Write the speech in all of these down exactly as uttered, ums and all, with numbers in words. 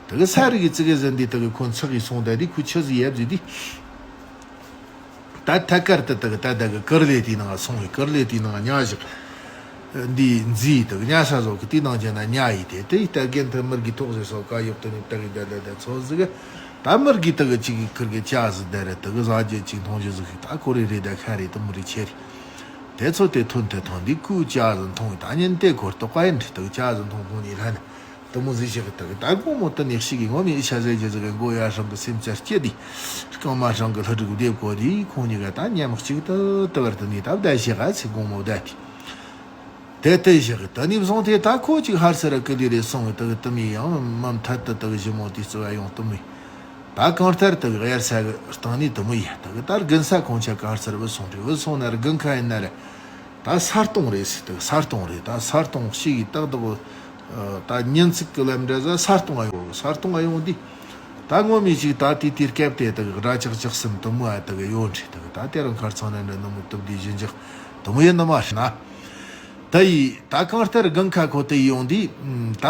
དེ་གི་ས་རི་གི་ཙི་གེ་ཟིན་དུས་དེ་གི་ཁོ་འཚག་གི་སོང་བསྡད་དུས་ཁོ་ཆི་ཟིག་ཡེད་ཟིག་དུས། ད་ཐད་ཀར་དུ་དེ་གི་ད་དེ་གི་ཀིར་ལེ་དེའི་ནང་སོང་བས་ཀིར་ལེ་དེའི་ནང་ཉ་བཞག་འདི་མཛེས་དེ་གི་ཉ་ས་བཟོ་གི་དེའི་ནང་བྱས་ན་ཉ་ཡི་དེ་དེ་ཡི་ལྟ་རྒན་དེ་མིར་གི་ཐོག་ཟེར་སོ་ཀ་ཡོག་དེ་ནི་ལྟ་གི་ད་ད་ད་ཚོ་ཟིག་གི་ད་མིར་གི་དེ་གི་ཅིག་གི་ཁིར་གི་ཅ་ཟིག་དེ་རེད། དེ་གི་ཟ་རྒྱུ་ཅིག་འཐུང་རྒྱུ་ཟིག་ད་ཀོ་རེ་རེད། ད་ཤ་རེད། དེ་མོ་རེ་ཆེ་རེད། དེ་ཚོ་དེ་ཐོན་དེ་ཐོན་འདི་ཀུ་ཅ་ཟིག་འཐུང་ཡི་ད་ཉིན་དེ་ཁོ་ལྟོགས་པ་ཡིན་དྲི་དེ་གི་ཅ་ཟིག་འཐུང་ཁོང་ཉིད་ལྷན་དེ་མོ་ཟིག་བྱེད་གི་དེ་གི་ད་དགོང་མོ་དེ་ནས་ཤི་གི་ངོ་མི་ཨི་ཆ་ཟེར་རྒྱུ་ཟིག་གི་མགོ་ཡར་སྲང་གི་སེམས་རྩར་སྐྱེ་དེ་རྐང་མ་སྲང་གི་ལྷུ་དྲུག་བསྡེབས་གོ་དེ་ཁོང་གཉིས་ཀ་ད་མཉམ་གཅིག་ཏུ་དེ་བར་དུ་ནས་ད་བསྡད་བྱེད་ག་ཚེ་དགོང་མོ་བསྡད་དེ། དེ་དེ་བཞག་གི་དེ་ནས་བཟུང་སྟེ་ད་ཁོ་ཅིག་ཧར་སེ་ར་ཀི་ལི་རེ་སོང་བའི་དེ་གི་དེ་མོ་ཡང་མུ་མཐུད་དུ་དེ་གི་ཞི་མོ་དེ་བརྩི་བ་ཡོང་དེ་མོ་ཡིན། ད་གང་ལྟར་དེ་གི་དབྱར་ས་གི་སྟེང་ནས་དེ་མོ་ཡིན། དེ་གི་ད་དགུན་ས་ཁོང་ཆ་ག་ཧར་སེ་ར་བུད་སོང་རེད། བུད་སོང་ན་ར་དགུན་ཁ་ཡིན་ན་ར་ད་ས་སྟོང་རེད་ཟེར། དེ་གི་ས་སྟོང་རེད། ད་ས་སྟོང་ཞིག་གི་ཏག་ཏག་ད་ཉིན་ཚིགས་གི་ལམ་འདྲ་ཟ་ས་སྟོང་ང་ཡོང་ས་སྟོང་ང་ཡོང་དུས། ད་ངོ་མི་ཅིག་ད་དེ་དུས་སྐབས་དེ་དེ་གི་དགྲ་ཇག་ཇག་སེམས་དེ་མོ་ཨ་དེ་གི་ཡོད་རེད། དེ་གི་ད་དེ་རང་ཁར་ཚང་ན་འདྲ་ནུ་མོ་སྟོབས་དེ་ཞི་འཇགས་དེ་མོ་ཡིན་ནི་མ་རེད་ན། ད་ཡི་ད་གང་ལྟར་དགུན་ཁ་ཁོ་དེ་ཡོང་དུས་ད་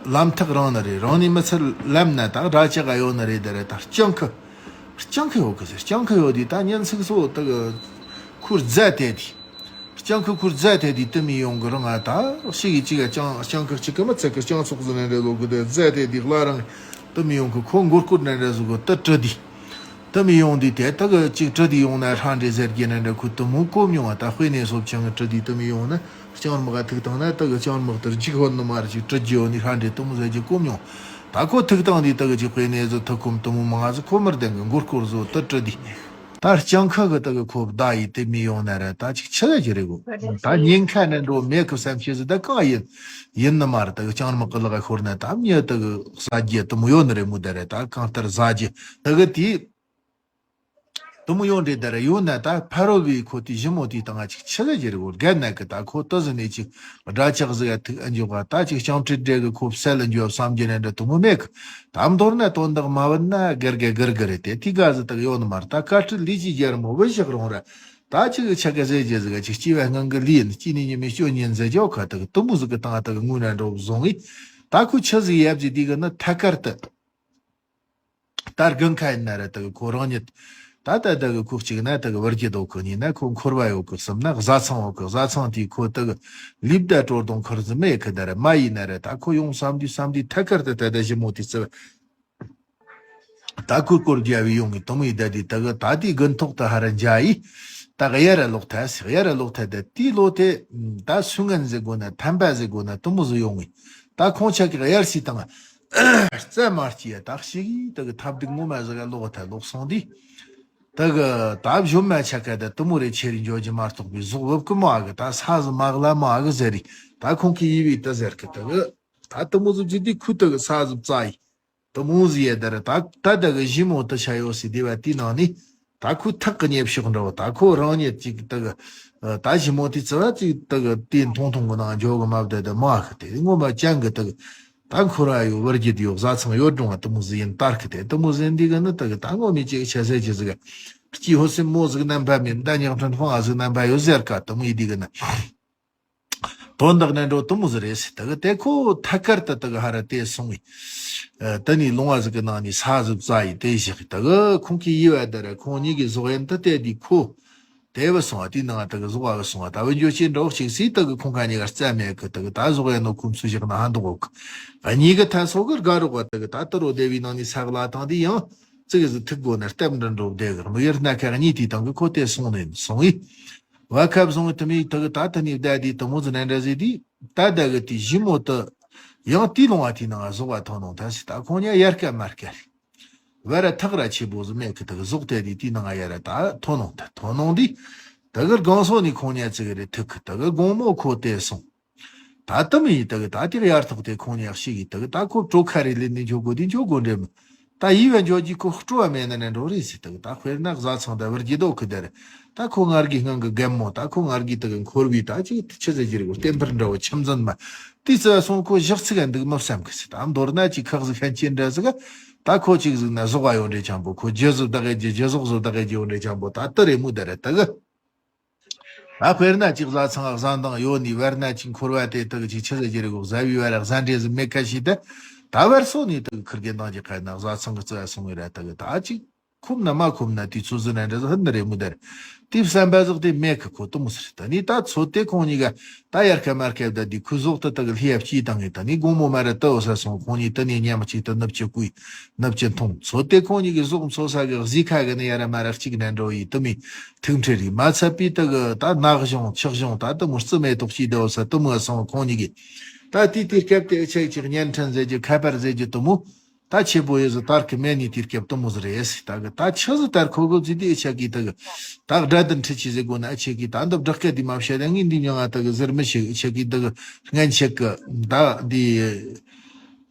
ལམ་ཐག་རིང་ནི་རེད། རང་ནས་མི་ཚད་ལམ་ན་ད་དགྲ་ཇག་ག་ཡོད་ནི་རེད། དེ་རེད། ད་སྤྱང་ཁུ་སྤྱང་ཁུ་ཡོད་གི་ཟེར། སྤྱང་ཁུ་ཡོད་དུས་ད་ཉིན་ཚིགས་སོ་དེ་གི་ཁོར་རྫ་དེ་དེ་སྤྱང་ཁུ་ཁོར་རྫ་དེ་དེ་དེ་མི་ཡོང་གི་རང་ང་ད་ཤི་གི་ཅིག་ག་སྤྱང་སྤྱང་ཁུ་ཅིག་གི་མི་ཚད་གི་སྤྱང་ཚོགས་ཟིན་ནི་རེད་ལོ་གི་དེ་རྫ་དེ་དེ་གླ་རང་དེ་མི་ཡོང་གི་ཁོ་མགོ་སྐོར་ནི་རེད་ཟེར་གི་དེ་དྲི་དེ། དེ་མི་ཡོང་དུས་དེ་དག་གི་ཅིག་དྲི་དེ་ཡོང་ན་ཧྲ་འདྲེ་ཟེར་གྱི་ནི་འདྲ་ཁུ་དེ་མོ་གོ་མྱོང་བ། ད་དཔེ་ནས་སོབ་ཆང་གི་དྲི་དེ་དེ་མི་ཡོང་ན་སྤྱང་དམག་ག་ཐུག་བཏང་ན་དག་གི་སྤྱང་དམག་དེར་འཇིག་ཧོན་ནི་མ་རེད། ཅིག་དྲི་རྒྱུ་ཡོད་ནི་ཧྲ་འདྲེ་དེ་མོ་ཟེར་གྱི་གོ་མྱོང་། ད་ཁོ་ཐུག་བཏང་དུས་དག་གི་ཅིག་དཔེ་ནས་ཟོ་ཐུག་ཁོམ་དེ་མོ་མང་ཟིག་ཁོ་མི་ལྡན་གི་མགོ་སྐོར་ཟོ་དེ་དྲི་དེ། ད་སྤྱང་ཁུ་གི་དག་གི་ཁོ་བདའ་ཡི་དེ་མི་ཡོང་ན་ར་ད་ཅིག་ཆི་ལ་ཅི་རེད་གོ། ད་ཉེན་ཁ་ནི་འགྲོ་མེད་གི་བསམ་ཤེས་ཟིག་ད་གང་ཡིན། ཡིན་ནི་མ་རེད། དག་གི་སྤྱང་དམག་གི་ལག་ཤོར་ན་ད་མྱི་དག་གི་ཟ་རྒྱུ་དེ་མོ་ཡོད་ནི་རེད་མོ། དེ་རེད། ད་གང་ལྟར་ཟ་རྒྱུ་དེ་གི་དེ་དེ་མོ་ཡོད་འདྲེ་དེ་ར་ཡོད་ན་ད་ཕ་རོལ་བའི་ཁོ་དེ་ཞི་མོ་དེའི་སྟེང་ང་ཅིག་ཆི་ཟེར་རྒྱུ་རེད་གོ། རྒན་ན་གི་ད་ཁོ་ཏི་ཟི་ནས་ཅིག་དགྲ་ཇག་ཟིག་ཡ་ཐུག་ཨ་འཇོག་ག་ད་ཅིག་སྤྱང་ཁྲིད་འདྲེ་གི་ཁོ་བསད་ལ་འཇོག་བསམ་རྒྱུ་ནི་འདྲ་དེ་མོ་མེད་གི། ད་མདོར་ན་དོན་དག་མ་བུད་ན་སྒེར་གེ་སྒེར་གེ་རེད། དེ་དེ་ག་ཟི་དག་ཡོད་ནི་མ་རེད། ད་དཀའ་སྤྲད་ལས་ཀྱི་རྒྱལ་མོ་བུད་བཞག་རུང་ར་ད་ཅིག་ཆ་ག་ཟེར་རྒྱུ་ཟིག་ཅིག་སྐྱེ་བ་སྔོན་གི་ལས་ཡིན། སྐྱེ་ནི་ཉི་མའི་སྐྱོན་ཉིན་ཟེར་རྒྱུ་ཁ་དག་དེ་མོ་ཟིག་གི་སྟེང་དག་དངོས་ན་འགྲོ་བཟུང་ངི་ད་ཁོ་ཆི་ཟིག་ཡབ་ཟི་དེ་གི་ནི་ཐད་ཀར་དུ། ད་དགུན་ཁ་ཡིན་ན་ར་དག་ཁོ་རང་ཉིད། ད་ལྟ་དག་ཁོ་གཅིག་ན་དག་བུ་རྒྱུད་དོ་གི་གཉིས་ན་ཁོ་འཁོར་བ་ཡོད་གི་གསུམ་ན་བཟའ་ཚང་ཡོད་གི། བཟའ་ཚང་དེའི་ཁོ་དག་ལུས་བདེ་དྲོད་དང་ཁུར་ཟི་མེད་གི། ད་ར་མ་ཡིན་ན་ར་ད་ཁོ་ཡོང་བསམ་དུས་བསམ་དུས་ཐད་ཀར་དུ་ད་ལྟ་ཞི་མོ་དེ་བརྩི་བ། ད་ཁོ་སྐོར་རྒྱབ་བའི་ཡོང་གི་དེ་མོ་ཡི་ད་དེ་དག་ད་དེའི་དགུན་ཐོག་ཏུ་ཧ་ར་འཇའ་ཡིས་ད་གཡར་ར་ལོག་ཐལ་ཟེར། གཡར་ར་ལོག་ཐལ་ད་དེའི་ལོ་དེ་ད་སུ་ངན་ཟེར་དགོས་ན་ཐན་པ་ཟེར་དགོས་ན་དེ་མོ་ཟིག་ཡོང་གི། ད་ཁོང་ཆ་གི་གཡར་སི་དང་། རྩ་མ་སྐྱེས་ཡ་དག་ཞིག་གིས་དག་ཐབས་སྡུག་ངོ་མ་ཟིག་ག་ལོག་ཐལ། ལོག་སོང་དུས་དག་ད་གཞོན་མ་ཆ་ག་ད་དེ་མོ་རེ་ཆེ་རི་འཇོག་རྒྱུ་མ་གཏོགས་པའི་གཟུགས་བབ་ཀི་མ་གི་ད་ས་ཟི་མ་གི་ལ་མ་གི་ཟེར་རི། ད་ཁོང་གི་ཡི་བི་ད་ཟེར་གི་དག་ད་དེ་མོ་ཟིག་བྱེད་དུས་ཁུ་དག་ས་ཟི་བཙའ་ཡི་དེ་མོ་ཟིག་ཡ་ད་ར་ད་ད་དག་གི་ཞི་མོ་དེ་ཆ་ཡོད་སི་སྡེ་བ་དེའི་ནང་ནས་ད་ཁོ་ཐག་གི་ཉེ་ཕྱོགས་འདྲ་བོ་ད་ཁོ་རང་ཉིད་ཅིག་དག་ད་ཞི་མོ་དེ་བརྩི་བ་ཅིག་དག་དེ་མཐོང་མཐོང་གི་ནང་འཇོག་གི་མ་བསྡད་དེ་མ་གི་དེ་ངོ་མ་ཅང་གི་དག་ད་འཁོར་བ་ཡོད་བུ་རྒྱུད་ཡོད་བཟའ་ཚང་ཡོད་རུང་བ་དེ་མོ་ཟིག་ཡིན་ལྟར་གི་དེ་དེ་མོ་ཟིག་འདི་གི་ནི་དག་ད་ངོ་མི་ཅིག་ཆ་ཟེར་ཅི་ཟིག་གི་སྐྱེས་ཧོ་སེ་མོ་ཟིག་རྣམ་པ་མིན་ད་ཉག་ཕྲན་ཕང་ཨ་ཟིག་རྣམ་པ་ཡོད་ཟེར་ཀ་དེ་མོ་ཡི་འདི་གི་ནི། དོན་དག་ནི་འགྲོ་དུ་མོ་ཟིག་རེད་ཟེར། དེ་གི་དེ་ཁོ་ཐད་ཀར་དུ་དེ་གི་ཧ་ར་དེ་སོང་བས། ཨ། དེ་ནས་ལུང་བ་ཟིག་གི་ནང་ནས་ས་ཟིག་བཙའ་ཡི་དེ་བཞག་གི། དེ་གི་ཁོང་གིས་ཡི་བ་དེ་ར་ཁོང་གཉིས་ཀྱི་ཟོག་ཡན་དུ་དེ་དེ་ཁོ། དེ་བུད་སོང་བ་དེའི་ནང་དེ་གི་ཟོག་བ་བུད་སོང་བ་ད་བུད་འགྱོ་ཅེས་འགྲོ་གཅིག་སི་དེ་གི་ཁོང་ཁ་གཉིས་ཀ་རྩ་མེད་གི། དེ་གི་ད་ཟོག་ཡན་ནོ་ཁོམ་སུ་བཞག་ན་ཧ་འདུག་གོ་གི། གཉིས་ཀ་ཐ་སོ་གི་དགའ་རོགས་བ་དེ་གི་ད་དུ་རོ་སྡེ་བའི་ནང་ནས་ས་གི་ལ་དང་དེ་ཡང་ཙི་གི་ཟིག་ཐུག་དགོ་ན་སྟབས་འདྲ་འགྲོ་བསྡད་གི། མི་ཡར་སྣ་ཁ་གཉིས་དེའི་དང་གི་ཁོ་དེ་སོང་ནས་སོང་ཡི། བ་ཁབ་བཟུང་བའི་དུ་མའི་དུ་གི་ད་དུ་ནི་བསྡད་དེ་དུ་མོ་ཟི་ནན་འདྲ་ཟེ་དེ་ད་ད་གི་དེ་ཞི་མོ་དུ་ཡང་དེའི་ལུང་བ་དེའི་ནང་ཟོག་བ་ཐོན་ནོ་ད་ཟེ། ད་ཁོང་ཉ་ཡར་ཀ་མར་ཀ་རེད། བ་ར་ཐག་ར་ཆེ་བོ་ཟི་མེད་གི། དུ་གི་ཟོག་དེ་དེ་དེའི་ནང་ཡ་ར་ད་ཐོན་ནོ་ད་ཐོན་ནོ་དེ་དུ་གི་སྒང་སོ་ནས་ཁོང་ཉ་ཙི་གི་རེ་ཐུག་གི། དུ་གི་དགོང་མོ་ཁོ་དེ་སོང་། ད་དུ་མི་ཡི་དུ་གི་ད་དེ་ཡར་ཐོག་དེ་ཁོང་ཉ་ཤི་གི། དུ་གི་ད་ཁོ་གྲོ་ཁ་རེ་ལེན་ནས་འཇོག་དགོ་དེ་འཇོག་དགོ་འདྲེ་མི། ད་ཡིད་བ་འཇོག་རྒྱུ་ཁོ་སྤྲོ་བ་མེད་ན་ནི་འགྲོ་རེད་ཟེར། དག་ད་དཔེར་ན་བཟའ་ཚང་ད་བར་གྱི་རྡོ་ཁུ་དེར་ད་ཁོ་ངར་གི་སྔོན་གི་རྒན་མོ་ད་ཁོ་ངར་གི་དག་འཁོར་བའི་ད་ཅིག་ཆི་ཟེར་གྱི་རེད་གོ། བསྟན་པར་འདྲ་བོ་ཁྱིམ་འཛིན་མ་དེ་ཙི་བ་སོང་ཁོ་ཞག་ཚིག་ག་འདུག་མི་བསམ་གི་ཟེར། ད་མདོར་ན་ཅིག་ཁག་ཟིག་ཤན་ཆེན་འདྲ་ཟིག་ག་ད་ཁོ་ཅིག་ཟིག་ན་ཟོག་བ་ཡོད་འདྲེ་ཆང་པོ་ཁོ་རྒྱུ་ཟོག་ད་གེ་རྒྱུ་རྒྱུ་ཟོག་ཟོ་ད་གེ་རྒྱུ་ཡོད་འདྲེ་ཆང་པོ་ད་དུ་རེ་མུ་ད་རེད་དག་ད་དཔེར་ན་ཅིག་བཟའ་ཚང་བཟའ་འདང་ཡོད་ནི་བར་ན་ཅིག་འཁོར་བ་དེ་དག་ཅིག་ཆི་ཟེར་གྱི་རེད་གོ། བཟའ་བའི་བར་བཟའ་འདྲེ་ཟི་མེད་ཁ་ཤས་དེ་ད་ ད་བར་སོ་ནས་དག་ཁིར་གེ་འདང་གི་ཁ་ན་བཟའ་ཚང་གི་རྩི་བ་སོང་བའི་ར་དག་ད་ཅིག་ཁོམ་ན་མ་ཁོམ་ན་དུས་ཚོད་ཟིན་ན་འདྲ་ཟིག་ཧིན་ན་རེ་མུ་དར། དེ་བསམ་པ་ཟིག་དེ་མེད་གི་ཁོ་དུ་མུ་ཟེར། ད་ནི་ད་ཚོད་དེ་ཁོང་གཉིས་ཀ་ད་ཡར་ཁ་མར་ཁ་བསྡད་དུས་ཁོའི་ཟོག་དེ་དག་ལྷས་བཅིས་བཏང་ངེ་ད་ནི་དགོང་མོ་མ་ར་དུ་འོ་ས་སོང་། ཁོང་གཉིས་དེ་ནས་ཉམས་གཅིག་ཏུ་ནུབ་ཅི་བསྐུས་ནུབ་ཅི་འཐུང་། ཚོད་དེ་ཁོང་གཉིས་ཀྱི་ཟོག་འཚོ་ས་གི་གཟིག་ཁ་གི་ནི་ཡ་ར་མ་ར་གཅིག་ན་འགྲོ་ཡི་དུ་མི་ཐུག་འཕྲད་རེད། མ་ཚད་པའི་དུ་གི་ད་ནག་གཞུང་ཆག་གཞུང་ད་དུ་མུ་རྩི་མེ་ཏོག་ཅིག་དུ་འོ་ས་དུ་མུ་སོང་། ཁོང་གཉིས་ཀྱི་ད་དེའི་དུས་སྐབས་དེ་ཨ་ཆེ་ཅིག་བརྙན་འཕྲིན་ཟེར་རྒྱུ་ཁ་པར་ཟེར་རྒྱུ་དུ་མུ། ད་ཆེ་པོ་ཡོད་ཟི་ཏར་གི་མེ་ནི་དུས་སྐབས་དུ་མོ་ཟི་རེད་ཟི། ད་གི་ད་ཆི་ཟི་ཏར་ཁོ་གོ་ཟི་དི་ཨེ་ཆ་གི་ད་གི་ད་དགྲ་དུ་འཁྲི་ཆི་ཟི་གོ་ན་ཨེ་ཆེ་གི་ད་འདི་བྲག་སྐད་དི་མ་བཤད་ད་ངི་འདི་མྱང་ང་ད་གི་ཟིར་མི་ཤི་ཨེ་ཆེ་གི་ད་གི་སྔན་ཆད་གི་ད་འདི་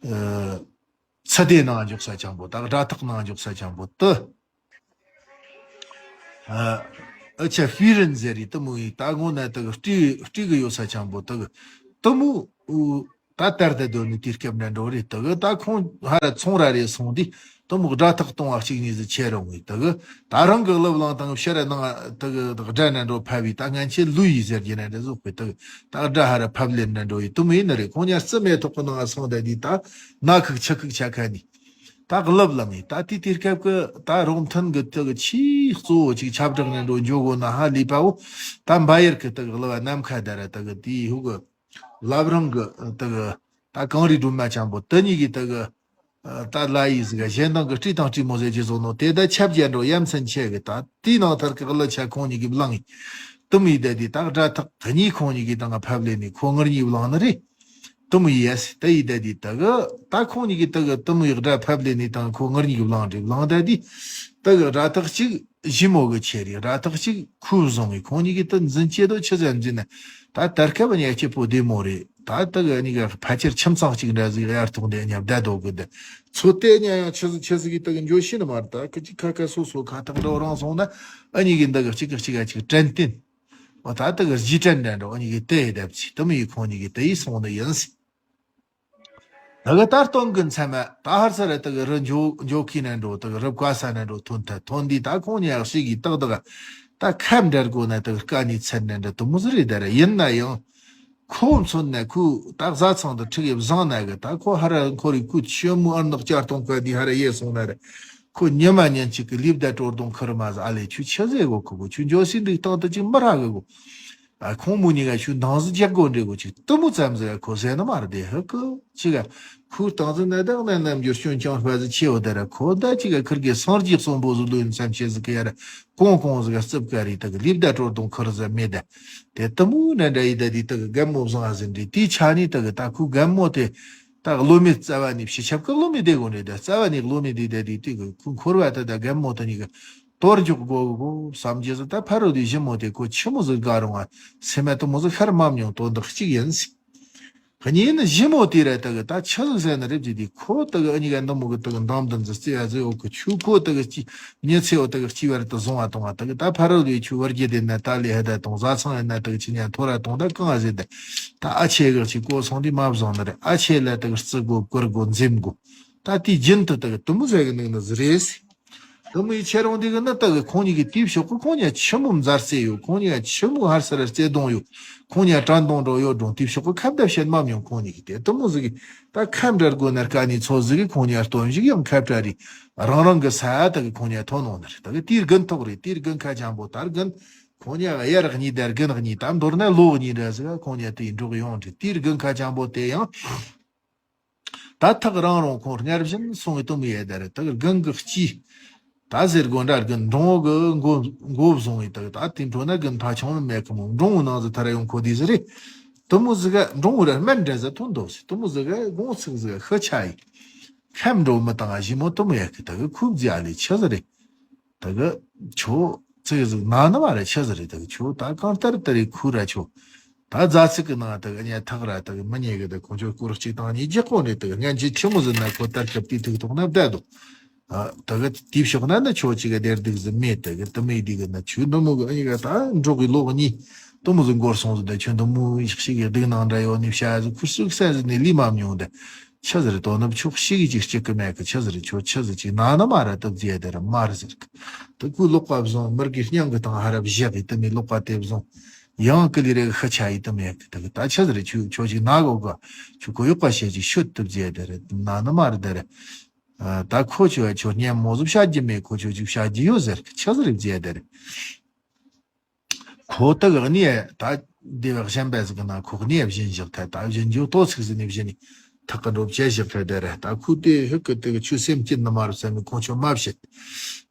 ཚ་དེ་ནང་འཇོག་ས་ཆང་པོ་ད་དགྲ་ཐག་ནང་འཇོག་ས་ཆང་པོ་དུ། ཨ་ཨ་ཆ་ཧྥི་རན་ཟེར་རི་དུ་མོ་ཡི་ད་ངོ་ན་དུ་སྤྲི་སྤྲི་གི་ཡོད་ས་ཆང་པོ་དུ་དུ་མོ་ད་དར་དུ་དོ་ནི་དུས་སྐབས་ན་འགྲོ་རེད་དུ་གི་ད་ཁོང་ཧ་ར་ཚོང་ར་རེ་སོང་དུས་དུ་མོ་དགྲ་ཐག་གཏོང་བ་གཅིག་གཉིས་ཟི་ཆེ་རུང་ངི་དུ་གི་ད་རང་གི་གླུ་བླངས་དང་ཕྱི་ར་ནང་དུ་གི་དགྲ་ན་འགྲོ་ཕ་བི་ད་ངན་ཆེ་ལུས་ཡི་ཟེར་གྱི་ན་འདྲ་ཟོག་གི་དུ་གི་ད་དགྲ་ཧ་ར་ཕབ་ལེན་ན་འགྲོ་ཡི་དུ་མོ་ཡིན་ནི་རེད། ཁོང་ཉ་རྩི་མེ་ཐོག་གི་ནང་སོང་ད་དུས་ད་ན་ཁུག་ཆ་ཁུག་ཆ་ཁ་ནི། ད་གླུ་བླངས་ངེ་ད་དེ་དུས་སྐབས་ཀྱི་ད་རོང་ཐུན་གྱི་དུ་གི་ཆེས་གཙོ་བོ་ཅིག་ཁྱབ་བསྒྲགས་ནས་འགྲོ་འཇོག་གོ་ན་ཧ་ལས་པའོ། ད་འབའ་ཡར་གྱི་དུ་གི་གླུ་བ་ནམ་མཁའ་ད་ར་དུ་གི་དེའི་ཧུ་གི་བླ་བྲང་གི་དུ་གི་ད་གངས་རི་སྒྲོལ་མ་ཆང་པོ་དུ་གཉིས་ཀྱི་དུ་གི་ད་ལ་ཡིས་གི་གཞན་དང་གི་སྤྲི་དང་སྤྲི་མོ་ཟེར་གྱི་བཟོ་ནོ་དེ་ད་ཁྱབ་རྒྱ་འགྲོ་ཡ་མཚན་ཆེ་གི་ད་དེའི་ནང་ཐར་གི་གླུ་ཆ་ཁོང་གཉིས་ཀྱི་བླངས་ངེ་དུ་མི་ད་དེ་ད་དགྲ་ཐག་གཉིས་ཁོང་གཉིས་ཀྱི་དང་ཕབ་ལེན་ནི་ཁོ་ངར་གཉིས་བླངས་ནི་རེད། དུ་མོ་ཡས་ད་ཡི་ད་དི་ད་གི་ད་ཁོང་གཉིས་ཀྱི་ད་གི་དུ་མོ་ཡི་དགྲ་ཕབ་ལེ་ནི་དང་ཁོ་ངར་གཉིས་ཀྱི་བླངས་རེ་བླངས་ད་དི་ད་གི་དགྲ་ཐག་གཅིག་ཞི་མོ་གི་ཆེ་རེ་དགྲ་ཐག་གཅིག་ཁུ་བཟུང་བའི་ཁོང་གཉིས་ཀྱི་ད་འཛིན་སྐྱེ་དོ་ཆི་ཟེར་འཛིན་ན་ད་དར་ཁ་བ་ཉག་སྐྱིད་པོ་བདེ་མོ་རེད། ད་ད་གི་གཉིས་ཀ་ཕལ་ཆེར་ཁྱིམ་ཚང་གཅིག་འདྲ་ཟིག་ཡར་ཐོག་འདི་ཉ་བདའ་དོ་གི་ད་ཚོ་ལྟས་ཉ་ཡང་ཆི་ཟིག་ཆི་ཟིག་གི་ད་གི་འཇོ་ཤི་ནི་མ་རེད། ད་ཁ་ཅིག་ཁ་ཁ་སོ་སོ་ཁ་ཐག་འགྲོ་རང་སོང་ན་ཨ་གཉིས་ཀྱི་ད་གི་གཅིག་གི་གཅིག་ག་གཅིག་དྲན་རྟེན། འོ་ད་ལྟ་གི་རྗེས་དྲན་འདྲ་འགྲོ་གཉིས་ཀྱི་དེ་ཡི་དེབ་ཅིག་དུ་མི་ཡི་ཁོང་གཉིས་ཀྱི་དེ་ཡི་སོང་ནི་ཡིན་སྲིད། ད་གི་ད་སྟོན་གི་མཚན་མ་ད་ཧར་ས་ར་ད་གི་རི་འཇོ་འཇོ་ཁི་ན་འགྲོ་ད་གི་རི་བཀའ་ས་ན་འགྲོ་ཐོན་ཐལ། ཐོན་དུས་ད་ཁོང་གཉིས་ཡག་ཞིག་གི་ཏག་ཏག་ད་ཁ་འདྲ་དགོས་ན་ད་གི་དཀའ་ནི་ཚན་ན་འདྲ་དུ་མོ་ཟི་རེད་ད་ར་ཡིན་ན་ཡང་། ཁོ་མཚོན་ན་ཁོ་ད་བཟའ་ཚང་དུ་ཁྲིག་ཡབ་བཟང་ན་གི་ད་ཁོ་ཧ་ར་འཁོར་རི་ཁོ་ཆི་མོ་ཨར་ནག་བསྐྱར་གཏོང་ཁ་འདི་ཧ་ར་ཡེ་སོང་ན་ར། ཁོ་ཉི་མ་ཉིན་གཅིག་གི་ལིབ་ད་དྲོར་དོང་ཁུར་མ་ཟ་ཨ་ལེ་ཁྱོད་ཆི་ཟེ་གོ་ཁོ་གོ་ཁྱོད་འཇོ་སྲིད་འདུག་སྟངས་དུ་ཅིག་མི་ར་གི་གོ། ཨ་ཁོང་མོ་གཉིས་ཀ་ཁྱོད་འདང་ཟི་རྒྱག་གོ་འདྲེ་གོ་ཅིག་དུ་མོ་ཙམ་ཟེ་ཁོ་ཟེ་ན་མ་ར་དེ་ཧ་གི་ཅིག་ག་ཁོ་སྟངས་ཟི་ན་དག་ན་རྣམ་འགྱུར་སྐྱོན་ཅང་ཧྥ་ཟི་ཆེ་བོ་ད་ར་ཁོ་ད་ཅིག་ག་ཁུར་གི་སངས་རྒྱས་གསུང་པོ་ཟི་ལོ་ཡིན་ཙམ་ཆེ་ཟི་གི་ཡ་ར་གོང་གོང་ཟི་ག་རྩིབ་ཀ་རི་ད་གི་ལིབ་ད་དྲོར་དོང་ཁུར་ཟི་མེད་ད། དེ་དུ་མོ་ན་འདྲ་ཡི་ད་དི་ད་གི་རྒན་མོ་བཟང་ཨ་ཟི་འདྲེ་དེའི་ཆ་ནི་ད་གི་ད་ཁོ་རྒན་མོ་དེ། ད་བློ་མེད་རྩ་བ་ནས་ཕྱི་ཆབ་ཀྱི་བློ་མེད་དེ་དགོས་འདྲེ་ད་རྩ་བ་ནས་བློ་མེད་དེ་ད་དེ་དུས་ཀྱི་ཁུ་འཁོར་བ་ད་ད་རྒན་མོ་ད་གཉིས་ཀྱི་གཏོར་འཇོག་དགོས་གོ་བསམ་རྒྱུ་ཟི་ད་ཕ་རོལ་དུ་ཞི་མོ་དེ་ཁོ་ཆི་མོ་ཟིག་དགའ་རུང་ང་སེམས་མ་དུ་མོ་ཟིག་ཤར་མ་མྱོང་དོན་དག་གཅིག་ཡིན་སྲིད། གཉིས་ནི་ཞི་མོ་དེ་ར་ད་གི་ད་ཆི་ཟིག་ཟེར་ན་རེད་ཅི་དེ་ཁོ་ད་གི་ཨ་གཉིས་ཀ་འདི་མོ་གི་ད་གི་འདང་འདི་འཛི་རྩེ་ཡ་ཟི་འོ་གི་ཆུ་ཁོ་ད་གི་ཅི་ཉི་ཚེ་འོ་ད་གི་སྤྱི་བར་དུ་བཟུང་བ་དང་བ་ད་གི་ད་ཕ་རོལ་དུ་ཆུ་བར་གྱི་དེ་ན་ད་ལས་ཧ་ད་དང་བཟའ་ཚང་ཡ་ན་ད་གི་ཆི་ཉ་ཐོ་ར་དང་ད་གང་ཟེར་ད། ད་ཨ་ཆེ་གི་ཅིག་གོ་སོང་དུས་མ་བཟང་ནི་རེད། ཨ་ཆེ་ལ་དག་རྩི་དགོ་བཀུར་དགོ་འཛེམ་དགོ། ད་དེའི་རྒྱུན་དུ་དག་དུ་མོ་ཟེར་གི་འདུག་ནི་ཟི་རེད། དུ་མོ་ཡི་ཆེ་རུང་དེ་གི་ནི་དག་ཁོང་གཉིས་ཀྱི་དེའི་ཕྱོགས་ཀྱི་ཁོང་གཉིས་ཆི་མོ་མཛའ་བརྩེ་ཡོད། ཁོང་གཉིས་ཆི་མོ་ཧར་སར་བརྩེ་དུང་ཡོད། ཁོང་གཉིས་དྲན་དུང་འགྲོ་ཡོད་རུང་དེའི་ཕྱོགས་ཀྱི་ཁ་བརྡ་བྱེད་མ་མྱོང་ཁོང་གཉིས་ཀྱི་དེ་དུ་མོ་ཟི་གི་ད་ཁ་འབྲལ་དགོ་ན་དཀའ་ནི་ཚོ་ཟི་གི་ཁོང་གཉིས་སྟོན་ཞིག་ཡང་ཁ་བྲལ་རེད། རང་རང་གི་ས་ཡ་དག་ཁོང་གཉིས་ཐོན་ནོ་ནི་རེད། དག་དེའི་དགུན་ཐོག་རེད། དེའི་དགུན་ཁ་ཆང་པོ་དར་དགུན། ཁོང་གཉིས་ཀ་དབྱར་གཉིས་དང་དགུན་གཉིས་ད་མདོར་ན་ལོ་གཉིས་འདྲ་ཟིག་ཁོང་གཉིས་དེ་འགྲོགས་ཡོང་དུས་དེའི་དགུན་ཁ་ཆང་པོ་དེ་ཡང་ད་ཐག་རིང་རུང་ཁོང་སྔར་བཞིན་སོང་བའི་དུ་མོ་ཡས་ད་རེད། དག་དགུན་གི་དཀྱིལ་ད་ཟེར་དགོ་འདྲ་དགུན་འབྲོང་བོ་གི་མགོ་མགོ་བཟུང་བའི་དག་ད་དེ་འཕྲོ་ན་དགུན་ཕ་ཆུང་མི་མེད་གི་མོ་འབྲོང་བོ་ནང་ཟིག་ཐར་ཡོང་ཁོ་དེ་ཟིག་རེད། དུ་མོ་ཟིག་ག་འབྲོང་བོ་ར་སྨན་འདྲ་ཟིག་ཐོན་འདུག་ཟིག་དུ་མོ་ཟིག་ག་དགོང་ཚིག་ཟིག་ག་ཤི་ཆ་ཡི་ཁམ་འགྲོ་མི་བཏང་ཞི་མོ་དུ་མོ་ཡས་གི་དག་ཁུག་རྫི་ཨ་ལེ་ཆི་ཟིག་རེད། ད་གི་ཁྱོད་ཚིག་ཟིག་ན་ནི་མ་རེད་ཆི་ཟིག་རེད། ད་གི་ཁྱོད་ད་གང་ལྟར་ད་རེད་ཁུ་ར་ཁྱོད་ད་རྫ་ཚིག་གི་ནང་ད་གི་གཉའ་ཐག་ར་ད་གི་མི་ཉེ་གི་ད་ཁོང་ཁྱོད་སྐོར་གཅིག་དང་གཉིས་རྒྱག་གོ་ནས་ད་གི་སྔན་ཆད་ཆི་མོ་ཟིག་ན་ཁོ་ལྟར་སྐབས་དེ་ཐུག་ཐོག་ན་བསྡད་དོ། ད་གི་དེའི་ཕྱོགས་ན་ནི་ཁྱོད་ཅིག་ག་བདེར་སྡུག་ཟིག་མེད། ད་གི་དུ་མེད་དེ་གི་ན་ཁྱོད་འདི་མོ་གི་ཨ་ཡི་ག་ད་འགྲོགས་གི་ལོག་གཉིས་དུ་མོ་ཟིག་འགོར་སོང་ཟིག་ད་ཁྱོད་འདི་མོ་ཡག་ཤིག་གི་སྡུག་ནང་འདྲ་ཡོད་ནི་བྱ་ཟིག་ཁུ་སུག་ས་ཟིག་ནས་ལི་མ་མྱོང་ད། ཆི་ཟེར་དོ་ནུབ་ཕྱོགས་ཤིག་གིས་ཅིག་གཅིག་གི་མེད་གི་ཆི་ཟེར་ཁྱོད་ཆི་ཟེར་ཅིག་ན་ནི་མ་ར་ཏི་ཛི་ཡ་དེ་ར་མ་ར་ཟེར་གི། ཏི་ཀུ་ལོག་པ་བཟུང་མིར་གི་སྙིང་གི་ཐང་ཧ་ར་བཞག་གི་ཏི་མི་ལོག་པ་དེ་བཟུང་ ཡང་ཀི་ལི་རེ་ཤི་ཆ་ཡི་དུ་མེད་གི་དུ་གི་ད་ཆི་ཟེར། ཁྱོད་ཁྱོད་ཅིག་ན་གོ་ག་ཁྱོད་གོ་ཡོག་པ་བཤད་ཅིག་ཤོད་དུ་བཟེ་དེ་རེད། ན་ནི་མ་རེད་དེ་རེད། ད་ཁོ་ཁྱོད་ཁྱོད་སྙན་མོ་ཟིག་བཤད་རྒྱུ་མེད། ཁོ་ཁྱོད་ཅིག་བཤད་རྒྱུ་ཡོད་ཟེར་གི་ཆི་ཟེར་བཟེ་དེ་རེད། ཁོ་དག་གནས་ད་སྡེ་བ་གཞན་པ་ཟིག་གི་ན་ཁོ་གནས་བཞིན་བཞག་ཐལ། ད་བཞིན་རྒྱུ་ཏོ་ཚིག་ཟིག་ནས་བཞིན་ནས་ཐག་གི་འགྲོ་བྱས་བཞག་ཐལ་དེ་རེད། ད་ཁོ་དེ་ཧུག་གི་དེ་གི་ཆུ་སེམས་སྐྱིད་ནི་མ་རུ་བསམ་མི་ཁོང་ཆོ་མ་བཤད།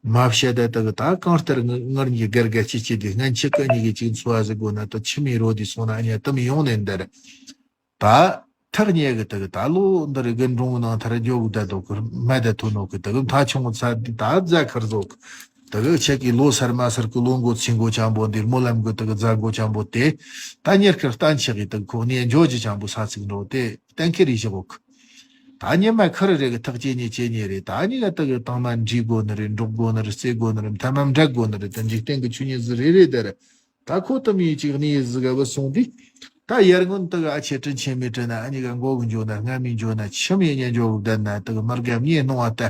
མ་བཤད་དེ་དེ་གི་ད་གང་ལྟར་ངར་གཉིས་སྒར་སྒར་ཅི་ཅི་དེ་སྔན་ཆད་གི་གཉིས་གི་ཅིག་འཚོ་བ་ཟིག་དགོས་ན་ད་ཆི་མི་རོ་དེ་སོང་ན་ཨ་ཉ་དུ་མི་ཡོང་ནས་འདི་རེད། ད་ཐག་ཉེ་གི་དེ་གི་ད་ལོ་འདི་རི་གི་འབྲོང་ནང་ཐར་འཇོག་གི་ད་དོ་གི་མ་ད་ཐུ་ནོ་གི་དེ་གི་མཐའ་ཆུང་ཚ་འདི་ད་རྫ་ཁར་ཟོག་གི་དེ་གི་ཆེ་གི་ལོ་སར་མ་སར་གི་ལོ་འགོ་ཚིང་གོ་ཆང་པོ་འདིར་མོ་ལམ་གི་དེ་གི་རྫ་གོ་ཆང་པོ་དེ་ད་ཉེར་ཁར་བསྟན་ཆེ་གི་དེ་གི་ཁོག་ནས་འཇོག་གི་ཆང་པོ་ས་ཚིག་འགྲོ་དེ་གཏན་འཁེལ་རེ་བཞག་གོ་གི། ད་ཉི་མ་ཁར་རེ་གི་ཐག་ཅེ་ཉེ་ཅེ་ཉེ་རེ་ད་ཉི་ག་དེ་གི་དང་མ་འདྲི་དགོ་ནི་རེ་འགྲོག་དགོ་ནི་རེ་རྩེ་དགོ་ནི་རེ་མཐའ་མ་འདྲ་དགོ་ནི་རེ་དེ་འཇིག་རྟེན་གི་ཆུ་ཉེ་ཟི་རེ་རེ་དེ་རེ། ད་ཁོ་དུ་མི་ཅིག་གནས་ཟི་ག་བུད་སོང་དུས། ད་ཡར་སྔོན་དུ་ག་ཨ་ཆེ་དྲིན་ཆེན་མི་དྲིན་ན་ཨ་ཉི་ག་མགོ་གི་འཇོ་ན་སྔ་མི་འཇོ་ན་ཆི་མི་ཉན་འཇོ་གི་བསྡད་ན་དུ་གི་མར་ག་མྱེ་སྣང་བ་ལྟ།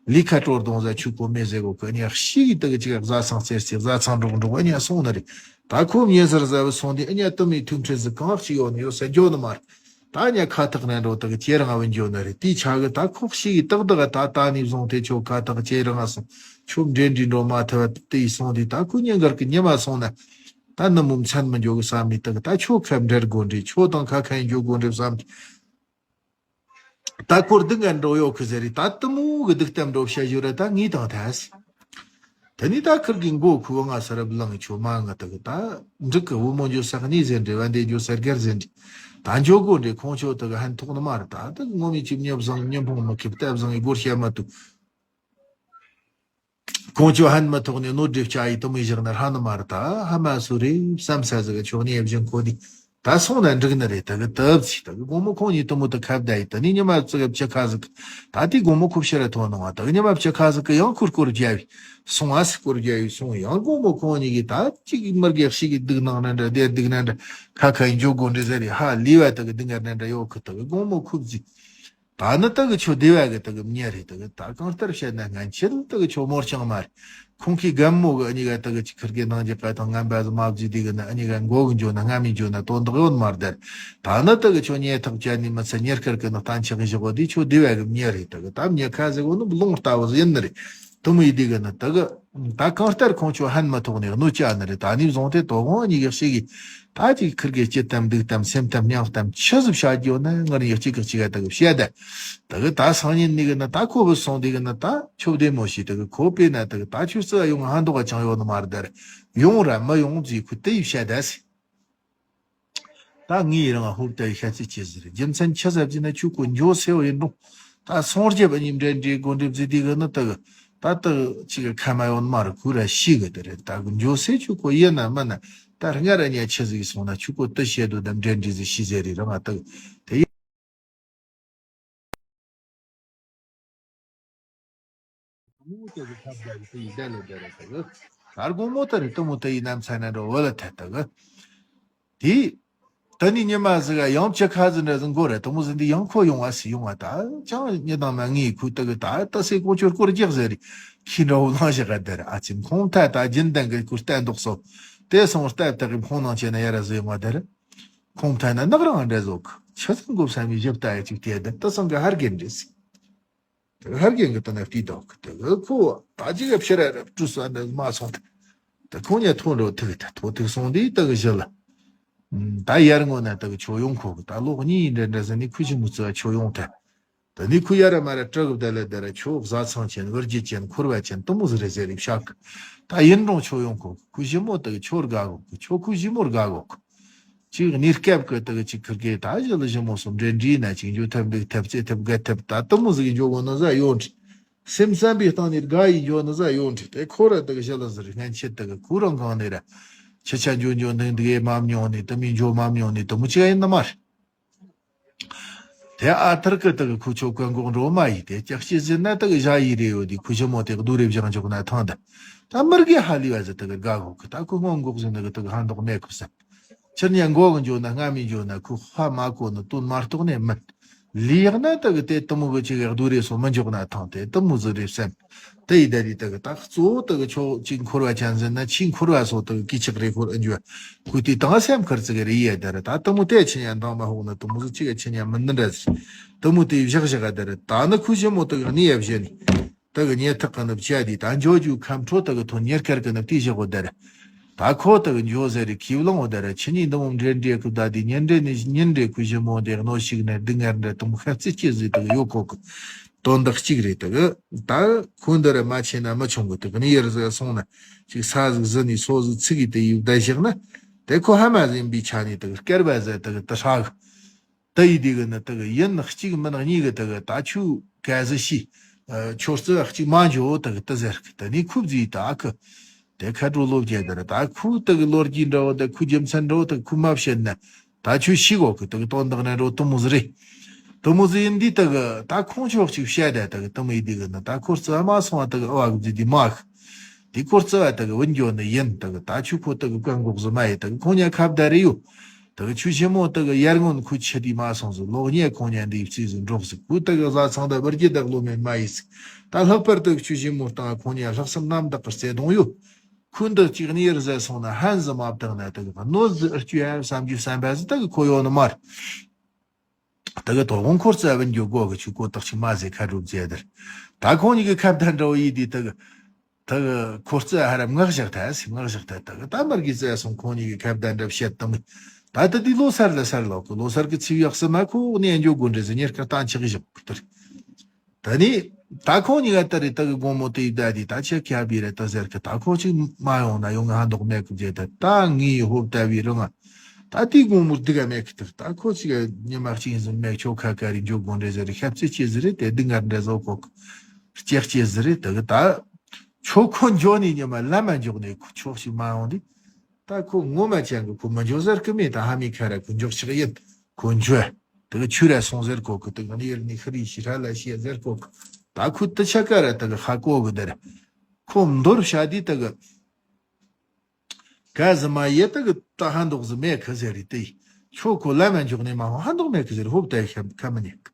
ལི་ཁ་དྲོར་གདོང་ཟ་ཆུ་ཁོ་མེ་ཟེ་གོ་གི་ཨ་ཉ་ཤི་གི་དུ་གི་ཅིག་བཟའ་ཚང་རྩེར་རྩེ་བཟའ་ཚང་འགྲོག་འགྲོག་ཨ་ཉ་སོང་ནི་རེད། ད་ཁོ་མྱེ་ཟར་ཟ་བུད་སོང་དུས་ཨ་ཉ་དུ་མི་ཐུག་འཕྲད་ཟི་གང་ཞིག་ཡོད་ནི་ཡོད་ས་འཇོ་ནི་མ་རེད། ད་ཉ་ཁ་ཐག་ནས་འགྲོ་དག་ཁྱེད་རང་བུ་འཇོ་ནི་རེད། དེའི་ཆ་གི་ད་ཁོག་ཤི་གི་ཏག་ཏག་ད་ད་ནས་བཟུང་སྟེ་ཁྱོད་ཁ་ཐག་ཁྱེད་རང་སོང་ཁྱོད་འབྲེལ་འདྲིས་འགྲོ་མ་ཐུབ་པ་དེ་ཡི་སོང་དུས་ད་ཁོ་ཉིན་འགར་གི་ཉི་མ་སོང་ན་ད་ནི་མོ་མཚན་མི་འཇོ་གི་བསམ་མི་དག་ད་ཁྱོད་ཁ་འབྲལ་དགོ་འདྲི་ཁྱོད་དང་ཁ་ཁ་ཡི་འཇོ་དགོ་འདྲི་བསམ་དུས་ད་ཁོར་སྡུག་ངན་འགྲོ་ཡོད་གི་ཟེར་རེད། ད་དུ་མོ་གི་སྡུག་གཏམ་འགྲོ་བཤད་ཞོར་ར་ད་ངས་དང་ཐལ། དེ་ནས་ད་ཁིར་གི་མགོ་ཁུ་བ་ང་ས་རབ་ལངས་ཆོ་མ་ང་དག་ད་འབྲུག་གི་བུ་མོ་འཇོ་ས་གནས་ཟེར་འདྲེ་བ་འདེ་འཇོ་ས་སྒར་ཟེར་འདྲེ་ད་འཇོ་དགོ་འདྲེ་ཁོང་ཆོ་དག་ཧན་ཐོག་ནི་མ་རེད། ད་དག་ངོ་མི་ཅིག་མྱི་བཟང་མྱི་ཕུང་མི་ཁེབས་ལྟ་བཟང་ཡི་སྒོར་བཤད་མ་ཐུབ། ཁོང་ཆོ་ཧན་མ་ཐོག་ནས་ནོ་སྒྲིབ་བྱ་ཡི་དུ་མི་བཞག་ན་ཧ་ནི་མ་རེད། ད་ཧ་མ་སུ་རེད་བསམ་ས་ཟིག་ཆོག་ནས་བཞིན་ཁོ་ནི། ད་སོང་ན་འགྲིག་ནི་རེད། དེ་གི་དབ་ཚིག་དེ་གི་དགོང་མོ་ཁོང་གཉིས་དུ་མོ་དུ་ཁ་བརྡ་ཡི་དེ་ནི་ཉི་མ་བཙུགས་བྱི་ཁ་ཟིག་ད་དེ་དགོང་མོ་ཁོ་ཕྱིར་ར་ཐོན་ནོ་བ་དེ་གི་ཉི་མ་བྱི་ཁ་ཟིག་གི་ཡང་ཁུར་སྐོར་རྒྱབ་ཡི་སོང་ཨ་སི་སྐོར་རྒྱབ་ཡི་སོང་ཡང་དགོང་མོ་ཁོང་གཉིས་གི་ད་གཅིག་གི་མི་རྒས་ཤིག་གི་སྡུག་ནང་ན་འདྲ་བདེ་སྡུག་ན་འདྲ་ཁ་ཁ་ཡི་འཇོག་དགོ་འདྲི་ཟེར་ཡི་ཧ་ལི་བ་དེ་གི་སྡུག་ངར་ན་འདྲ་ཡོད་གི་དེ་གི་དགོང་མོ་ཁུ་བརྫིས། ད་ནི་དེ་གི་ཆོ་སྡེ་བ་གི་དེ་གི་མྱི་རེད། དེ་གི་ད་གང་ལྟར་བཤད་ན་སྔན་ཆད་དེ་གི་ཆོ་མོར་ཆང་མ་རེད། ཁོང་གི་རྒན་མོ་གི་ཨ་ཉི་ག་དེ་གི་ཅི་ཁིར་གི་ནང་གི་ཀ་ཐང་ངན་པ་ཟི་མ་བརྫིས་དེ་གི་ན་ཨ་ཉི་ག་མགོ་གི་འཇོ་ན་སྔ་མི་འཇོ་ན་དོན་དག་ཡོད་མ་རེད། ད་ནི་དེ་གི་ཆོ་ཉེ་ཐག་བཅད་ནི་མི་ཚེ་ཉེར་ཁར་གི་ནི་གཏན་ཆགས་གི་བཞག་གོ་དེ་ཆོ་སྡེ་བ་གི་མྱི་རེད། དེ་གི་ད་མྱི་ཁ་ཟེར་གོ་ནི་རླུང་ལྟ་བུ་ཟི་ཡིན་ནི་རེད། དུ་མི་ཡི་དེ་གི་ནི་དེ་གི་ད་གང་ལྟར་ཁོང་ཆོ་ཧན་མ་ཐོག་ནས་གནོད་ཅག་ནི་རེད། ད་ནི་བཟུང་སྟེ་དོ་དགོང་ཨ་ཉི་གི་ཤི་གི་ད་ཅིག་ཁིར་གི་སྐྱིད་དམ་སྡུག་དམ་སེམས་དམ་སྙིང་དམ་ཆི་ཟིག་བྱ་རྒྱུ་ན་ངར་ཡག་ཅིག་གི་ཅིག་ག་དེ་གི་བཤད་ད། དེ་གི་ད་སང་ཉིན་ནི་གི་ན་ད་ཁོ་བུད་སོང་དེ་གི་ན་ད་ཆོ་བདེ་མོ་ཞིག་དེ་གི་ཁོ་པས་ན་དེ་གི་ད་ཆུ་རྩི་ཡོང་ཧན་དོག་ཅང་ཡོད་ནི་མ་རེད། དེ་རེད་ཡོང་ར་མི་ཡོང་ཟིག་ཁོ་དེ་ཡི་བཤད་ད་སི། ད་ངའི་རང་ཧུར་ཏེ་ཤ་ཚིག་ཆེ་ཟིག་རེད། རྒྱུ་མཚན་ཆི་ཟེར་གྱི་ན་ཆུ་ཁོ་འཇོ་སེ་བ་ཡིན་རུང་ད་སོང་རྒྱབ་གཉིས་འབྲེལ་འདྲིས་སྒོ་འགྲིབ་ཟིག་དེ་གི་ནི་དེ་གི་ད་དེ་ཅིག་གི་ཁ་མ་ཡོང་མ་རུ་ཁུ་ར་ཤི་གི་དེ་རེད། ད་གི་འཇོ་སེ་ཆུ་ཁོ་ཡིན་ན་མིན་ན་ད་སྔར་ར་ཉ་ཆི་ཟིག་སོང་ན་ཆུ་ཁོ་དེ་བཤད་དུ་དམ་འབྲེལ་འདྲིས་ཟིག་ཤི་ཟེར་རེད་རང་ང་དེ་གི་དེ་ཡིན། དེ་ཡི་ད་ལོ་དེ་རེད་དེ་གི་ད་དགོང་མོ་དེ་རེད་དེ་མོ་དེ་ཡི་ནམ་ཚ་ན་འགྲོ་བོ་ལ་ཐད་དེ་གི་དེ། ད་ནི་ཉི་མ་ཟིག་ག་ཡང་བྱི་ཁ་ཟི་འདྲ་ཟིག་མགོ་རེད་དེ་མོ་ཟིག་འདི་ཡང་ཁོ་ཡོང་བ་སི་ཡོང་བ་ད་ཅང་ཉི་དང་མ་ངའི་ཁུ་དེ་གི་ད་ད་སེ་ཀོ་ཆོར་སྐོར་རྒྱག་ཟེར་རི་ཁྱི་འདྲ་བོ་ལངས་བཞག་ག་དེ་ར་ཨ་ཙི་ཁོང་ཐད་ད་རྒྱུན་ལྡན་གི་ཁུ་བསྟན་འདུག་སོ། དེ་སོང་སྟབས་དེ་གི་ཁོང་ནང་ཆེ་ན་ཡ་ར་ཟི་ཡོང་བ་དེ་ར། ཁོང་ཐད་ན་ནག་རང་འདྲ་ཟོག་ཆི་ཟིག་མགོ་བསམ་མི་ཞིབ་ལྟ་ཡ་ཅིག་དེ་དེ་ད་སང་གི་ཧར་གི་འདྲེ་སི། དེ་ཧར་གི་གི་ད་ན་བལྟས་དོག་གི་དེ་གི་ཁོ་ད་ཅི་ག་ཕྱིར་ར་བྲུ་སོ་འདྲ་མ་སོང་དེ། དེ་ཁོང་ཉ་ཐོ་འགྲོ་ཐུག་དེ་ཐོ་ཐུག་སོང་དེ་དེ་གི་ཞི་ལ། ད་ཡར་ངོ་ན་དེ་གི་ཆོ་ཡོང་ཁོ་གི་ད་ལོག་གཉིས་འདྲ་འདྲ་ཟི་ནི་ཁུ་ཞི་མུ་ཙི་ཆོ་ཡོང་ཐལ། ད་ནི་ཁོ་ཡ་ར་མ་ར་སྤྲ་གི་བདེ་ལེ་བདེ་ར་ཆོ་བཟའ་ཚང་ཆེན་བུར་རྒྱུ་ཆེན་འཁོར་བ་ཆེན་དུ་མོ་ཟི་རེ་ཟེར་རིག་ཤག་ད་ཡིན་རུང་ཆོ་ཡོང་ཁོ་ཁོ་ཞི་མོ་དེ་གི་ཆོ་དགའ་གོ་ཁོ་ཆོ་ཁོ་ཞི་མོ་དགའ་གོ་ཁོ། ཅིག་གནས་སྐབས་ཀྱི་དེ་གི་ཅིག་ཁིར་གེ་ད་ཞི་ལ་ཞི་མོ་སོ་འདྲེ་འདྲིས་ན་ཅིག་འཇུ་ཐབས་འདུག་ཐབས་རྩེ་ཐབས་དགའ་ཐབས་ད་དུ་མོ་ཟི་གི་འཇོ་གོ་ནི་ཟ་ཡོད་འདྲི། སེམས་བསམ་པའི་སྟེང་ནས་དགའ་ཡི་འཇོ་ནི་ཟ་ཡོད་འདྲི་དེ་ཁོ་ར་དེ་གི་ཞི་ལ་ཟི་རིག་སྔན་ཆད་དེ་གི་ཁོ་རང་གང་ནས་ར་ཆི་ཆ་འཇོ་འཇོ་འདུག་འདུག་ཨེ་མ་མྱོང་ནི་དུ་མི་འཇོ་མ་མྱོང་ནི་དུ་མོ་ཅི་ཡིན་ནི་མ་རེད། དེ་ཨ་ཐར་གི་དག་ཁུ་ཆོ་གོན་གོག་འགྲོ་མ་ཡི་དེ་ལྕགས་ཤི་ཟིན་ན་དག་བཞག་ཡི་རེ་ཡོད་དེ་ཁུ་ཆི་མོ་དེ་གདུ་རེ་བཞག་འཇོག་ན་ཐང་ད། ད་མིར་གི་ཧ་ལི་བ་ཟི་དག་དགའ་གོ་གི་ད་ཁུ་སྔོན་འགོག་ཟིན་ན་གི་དག་ཧ་འདོག་མེད་ཁུ་ས། ཕྱིར་ཉ་མགོ་གི་འཇོ་ན་སྔ་མི་འཇོ་ན་ཁུ་ཧ་མ་གོ་ནི་དོན་མ་རྟོགས་ནས་མིན། ལས་ཡག་ན་དག་དེ་དུ་མོ་གི་ཅིག་ཡག་སྡུག་རེ་སོ་མི་འཇོག་ན་ཐང་དེ་དུ་མོ་ཟིག་རེ་བསམ། དེ་ཡི་དེ་རི་དག་ད་གཙོ་བོ་དག་ཆོག་ཅིག་འཁོར་བ་ཅན་ཟིན་ན་ཆེས་འཁོར་བ་སོ་དག་གི་ཆག་རེ་འཁོར་ཨ་འཇུ་ཁུ་དེ་དང་སེམས་ཁར་ཙི་གི་རེ་ཡི་དེ་ར་ད་དུ་མོ་དེ་ཆི་ཉན་དང་མ་ཧོག་ན་དུ་མོ་ཟིག་ཅིག་ཆི་ཉན་མི་ནི་འདྲ་ཟིག་དུ་མོ་དེ་བཞག་བཞག་དེ་ར་ད་ནི་ཁུ་ཞི་མོ་དག་གནས་ཡ་བཞེ་ནི། དེ་གི་ཉལ་ཐག་གི་ནུབ་བྱས་དེ་ད་འཇོ་རྒྱུ་ཁམས་ཁྲོ་དེ་གི་ཐོན་ཉེར་དཀར་གི་ནུབ་དེ་བཞག་གོ་དེར། ད་ཁོ་དེ་གི་འཇོ་ཟེར་རི་ཁིབ་ལང་འོ་དེར་ཆི་ཉིན་འདི་མོ་འདྲེ་འདྲེ་ཁུ་ད་དེ་ཉིན་འདྲེ་ནི་ཉིན་འདྲེ་ཁུ་ཞི་མོ་དེ་གནོད་ཤིག་ནས་སྡུག་ངར་འདྲ་དུ་མོ་ཤ་ཚིག་སྐྱེ་ཟིག་དེ་གི་ཡོད་ཁོ་གི་དོན་དག་གཅིག་རེད། དེ་གི་ད་ཁོ་འདི་ར་མ་ཆེ་ན་མི་ཆུང་གི་དེ་གི་ནི་ཡར་ཟ་སོང་ན་ཅིག་ས་ཟིག་ཟི་ནི་སོ་ཟིག་ཚིག་གི་དེ་ཡུལ་བསྡད་བཞག་ན་དེ་ཁོ་ཧ་མ་ཟིན་པའི་ཆ་ནས་དེ་གི་སྐལ་བ་ཟེར་དེ་གི་དེ་ཧྲག་གི་དེ་ཡི་དེ་གི་ནི་དེ་གི་ཡིན་གཅིག་མིན་གཉིས་གི་དེ་གི་ད་ཆུ་ག་ཟི་ཤི། ཆོ་རྩི་གཅིག་མ་འཇོ་དེ་གི་དེ་ཟེར་གི་དེ་ནི་ཁུ་བཟི་ད་གི་དེ་ཁ་དྲོ་ལོ་བརྒྱད་དེ་ར་ད་ཁུ་དེ་གི་ལོ་རྒྱུས་འདྲ་བོ་དེ་ཁུ་རྒྱུ་མཚན་འདྲ་བོ་དེ་ཁུ་མ་བཤད་ན་ད་ཆུ་ཤི་གོ་གི་དེ་གི་དོན་དག་ན་འགྲོ་དུ་མོ་ཟི་རེད། དུ་མོ་ཟི་ཡིན་དེ་དེ་གི་ད་ཁོང་ཆོ་གཅིག་བཤད་དེ་དེ་གི་དུ་མོ་ཡི་དེ་གི་ནི་ད་ཁོ་རྩི་མ་སོང་བ་དེ་གི་ཨ་བ་གི་བཟི་དེ་མ་གི་དེ་ཁོ་རྩི་བ་དེ་གི་བུན་འཇོ་ནི་ཡིན་དེ་གི་ད་ཆུ་ཁོ་དེ་གི་བཀག་འགོག་ཟི་མ་ཡི་དེ་གི་ཁོང་ཉ་ཁ་བརྡ་རེ་ཡོད། དག་ཆུ་ཞི་མོ་དག་ཡར་སྔོན་ཁུ་ཆི་དི་མ་སོང་ཟིག་ལོག་ཉེ་ཁོང་ཉན་དི་བརྩིས་ཟིག་འགྲོགས་ཟིག་ཁུ་དག་བཟའ་ཚང་དག་བར་གྱི་དག་ལོ་མེད་མ་ཡིས་ཟིག་ད་ལྷག་པར་དག་ཆུ་ཞི་མོ་སྟེང་ཁོང་ཉན་ལྷག་བསམ་རྣམ་དག་གི་བརྩེ་དུང་ཡོད། ཁུ་འདི་གཅིག་ནི་ཡར་ཟ་སོང་ན་ཧན་ཟི་མ་བཏང་ན་དག་གནོད་ཟི་ཨར་ཅུ་ཡ་བསམ་རྒྱུ་བསམ་པ་ཟི་དག་ཁོ་ཡོད་ནི་མ་རེད། དག་དོ་དགོང་འཁོར་རྩ་བུན་རྒྱུ་སྒོ་གི་ཆུ་ཀོ་དག་ཆུ་མ་ཟེ་ཁ་སྒྲུབ་ཟེ་དར། ད་ཁོང་གཉིས་ཀྱི་ཁ་བརྡ་འདྲ་བོ་ཡིས་དི་དག་ད་གི་ཁོ་རྩ་ཧ་ར་མངག་བཞག་ཐལ་སི་མངག་བཞག་ཐལ། ད་གི་ད་མར་གི་རྩ་སོང་ཁོང་གཉིས་ཀྱི་ཁ་བརྡ་འདྲ་བཤད་དང་། ད་ད་དེ་ལོ་སར་ལ་སར་ལོག་གི་ལོ་སར་གི་ཚིག་ཡག་སི་མ་ཁོ་ནས་འཇོ་དགོ་འདྲེ་ཟི་ཉེར་ཁ་བཏང་ཆགས་བཞག་གི་ལྟར། ད་ནི་ད་ཁོང་གཉིས་ཀ་ད་རེ་ད་གི་དགོང་མོ་དེ་ཡི་ད་དི་ད་ཆེ་ཁ་བི་རེ་ད་ཟེར་གི་ད་ཁོ་ཅིག་མ་ཡོང་ན་ཡོང་ང་ཧ་འདོག་མེད་གི་རྗེ་ད་ད་ངའི་ཧོབ་ད་བི་རང་ང་ད་དེ་དགོང་མོ་སྡུག་ག་མེད་གི་ད་ད་ཁོ་ཅིག་ཉི་མ་གཅིག་ཟིན་མེད་ཆོ་ཁ་ཁ་རི་འཇོ་དགོ་འདྲེ་ཟི་རེ་ཤབ་ཚེ་ཆེ་ཟི་རེ་དེ་སྡུག་ངར་འདྲེ་ཟོ་ཁོ་གི་ལྕགས་ཆེ་ཟི་རེད། དེ་གི་ད་ཆོ་ཁོ་འཇོ་ནི་ཉི་མ་ལ་མ་འཇོག་ནས་ཁོ་ཆོག་ཞིག་མ་ཡོང་དུས་ད་ཁོ་ངོ་མ་ཅན་གི་ཁོ་མི་འཇོ་ཟེར་གི་མེད། ད་ཧ་མི་ཁ་ར་ཁོ་འཇོག་ཆགས་ཡིན། ཁོ་འཇོ་དེ་གི་ཆུ་ར་སོང་ཟེར་གོ་གི་དེ་གི་ནི་ཡར་ནི་ཤི་རི་ཤི་ར་ལ་ཤི་ཟེར་གོ་གི་ད་ཁོ་དི་ཆ་ཀ་ར་དེ་གི་ཧ་གོ་གི་དེ་ར་ཁོ་མདོར་བྱ་དུས་དེ་གི་ག་ཟི་མ་ཡེ་ད་གི་ད་ཧ་འདོག་ཟི་མེད་ཁི་ཟེར་རི་དེ། ཆོ་ཁོ་ལ་མ་འཇོག་ནས་མ་ཧོ་ཧ་འདོག་མེད་ཁི་ཟེར་ཧོབ་ད་ཁ་ཁ་མི་ཉན་གི་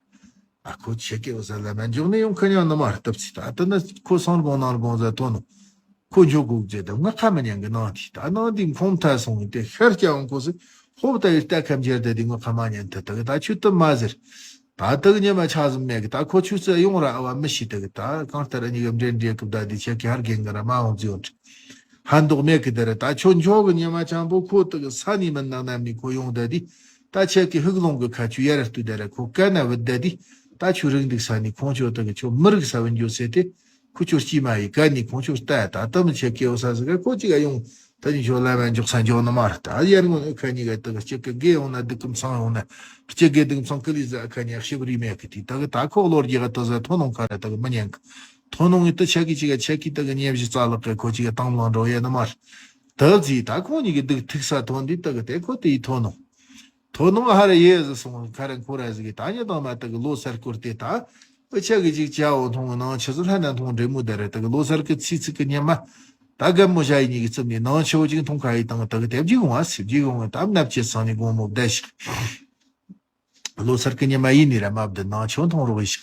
ཨ་ཁོ་ཆེ་ཀེ་བ་ཟ་ལ་མ་འཇོག་ནས་ཡོང་ཁ་ཉན་ནི་མ་ར་སྟབས་ཚི་ད་ད་ན་ཁོ་སང་དགོང་ནང་དགོང་ཟ་ཐོན་ནོ། ཁོ་འཇོག་གུག་ཟེ་ད་ང་ཁ་མི་ཉན་གི་ནང་དི་ད་ནང་དི་ཁོང་ཐ་སོང་ཡི་དེ་ཤར་ཀྱ་འོང་ཁོ་ཟི་ཧོབ་ད་ཡི་ལྟ་ཁམ་ཇེར་ད་དི་ང་ཁ་མ་ཉན་ད་ད་གི་ད་ཆུ་ཏི་མ་ཟེར། ད་དག་ཉི་མ་ཆ་ཟིན་མེད་གི་ད་ཁོ་ཆུ་ཚོད་ཡོང་ར་ཨ་བ་མི་ཤི་དག་གི་ད་གང་ལྟར་གཉིས་ཀ་འདྲེ་འདྲེ་གི་ད་དི་ཆེ་གི་ཧར་གེང་གི་ར་མ་འོང་ཟི་ཡོད་ཧ་འདོག་མེད་གི་དེ་ར་ད་ཆོ་འཇོ་གི་ཉི་མ་ཆང་པོ་ཁོ་དག་གི་ས་ནི་མི་ནང་ནམ་ནི་ཁོ་ཡོང་ད་དི་ད་ཆེ་གི་ཧུག་ལོང་གི་ཁ་ཆུ་ཡར་ལྟུ་དེ་ར་ཁོ་ཀ་ན་བུད་ད་དི་ད་ཆུ་རིག་འདུག་ས་ནི་ཁོང་ཆོ་དག་གི་ཆོ་མི་རིག་ས་བུན་འཇོ་སེ་དེ། ཁུ་ཆོ་སྐྱིད་མ་ཡི་ག་ནི་ཁོང་ཆོ་ལྟ་ད་ལྟ་མི་ཆེ་ཀེའོ་ས་ཟི་ག་ཁོ་ཅི་ག་ཡོང་ད་ནི་ཆོ་ལ་མ་འཇོག་ས་འཇོག་ནི་མ་རེད། ད་ཡར་ངོ་ཨ་ཁ་ཉི་ག་ད་ག་སྐྱེ་གི་དགེ་ཡོང་ན་སྡུག་གི་མཚང་ཡོང་ན་སྐྱེ་གི་སྡུག་མཚང་ཀི་ལི་ཟ་ཨ་ཁ་ཉི་ཤི་བ་རི་མེད་གི་དི་ད་གི་ད་ཁོ་ལོ་རྒྱ་ག་ད་ཟ་ཐོ་ནོང་ཁ་ར་ད་གི་མི་ཉན་གི་ཐོ་ནོང་ངི་ད་ཆ་གི་ཅི་ག་ཆ་གི་ད་གི་ཉེ་བཞི་རྩ་ལག་གི་ཁོ་ཅི་ག་དང་བླང་འགྲོ་ཡ་ནི་མ་རེད། ད་ཟི་ད་ཁོ་ཉི་གི་སྡུག་ཐུག་ས་ཐོན་དི་ད་གི་དེ་ཁོ་དེ་ཡི་ཐོ་ནོང་། ཐོ་ནོང་ཧ་ར་ཡེ་ཟི་སོང་ཁ་ར་ཁོ་ར་ཟི་གི་ད་ཉི་དང་མ་ད་གི་ལོ་སར་སྐོར་དེ་ད་ཨུ་ཆ་གི་ཅིག་ཅའོ་མཐོང་ནང་ཆི་ཟི་ལྷ་ན་མཐོང་འདྲེ་མོ་ད་ར་ད་གི་ལོ་སར་གི་ཚི་ཚི་གི་ཉི་མ་ད་ག་མོ་ཞ་ཡི་ཉི་གི་ཙམ་ནི་ནང་ཆོ་ཅིག་མཐོང་ཁ་ཡི་དང་ད་གི་དེབ་ཅིག་འོང་ཨ་སིབ་ཅིག་འོང་ད་མནབ་ཅེ་སང་ནི་དགོང་མོ་བསྡད་ཤིག་ལོ་སར་གི་ཉི་མ་ཡིན་ནི་ར་མ་བསྡད་ནང་ཆོ་མཐོང་རོགས་ཡི་ཤིག་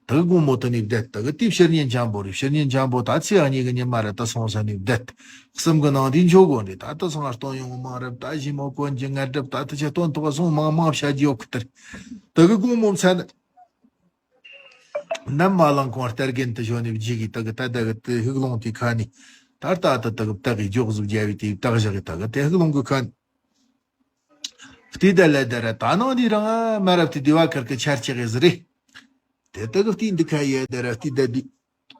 ད་གི་དགོང་མོ་ད་ནི་བསྡད་ད་གི་དེ་ཕྱིར་ཉིན་འཇམ་པོ་རེད། ཕྱིར་ཉིན་འཇམ་པོ་ད་ཚེ་ཨ་ཉི་གི་ཉི་མ་ར་ད་སོང་ས་ནི་བསྡད་གསུམ་གི་ནང་དེ་འཇོ་དགོ་ནི་ད་ད་སང་ཨ་སྟོན་ཡོང་མ་རབ་ད་ཞི་མོ་གོན་གྱི་ང་རབ་ད་ད་ཆ་སྟོན་ཐོག་སོང་མང་མང་བྱ་རྒྱུ་ཡོད་གི་ད་གི་དགོང་མོ་མཚན་ནམ་མ་ལང་གོང་སྟར་རྒན་དུ་ཞོན་ནི་བརྗིད་གི་ད་གི་ད་ད་གི་དེ་ཧིག་ལོང་དེ་ཁ་ནི་ད་ལྟ་ད་ད་གི་བཏགས་གི་འཇོག་ཟུབ་རྒྱ་བི་དེ་བཏགས་བཞག་གི་ད་གི་དེ་ཧིག་ལོང་གི་ཁ་ནི། བལྟས་ད་ལ་ད་ར་ད་ནང་འདི་རང་ཨ་མ་རབས་དེ་དེ་བ་ཁར་གི་ཆར་ཆགས་ཟི་རེད། དེ་ད་གི་བལྟས་འདི་ཁ་ཡ་ད་ར་བལྟས་ད་འདི།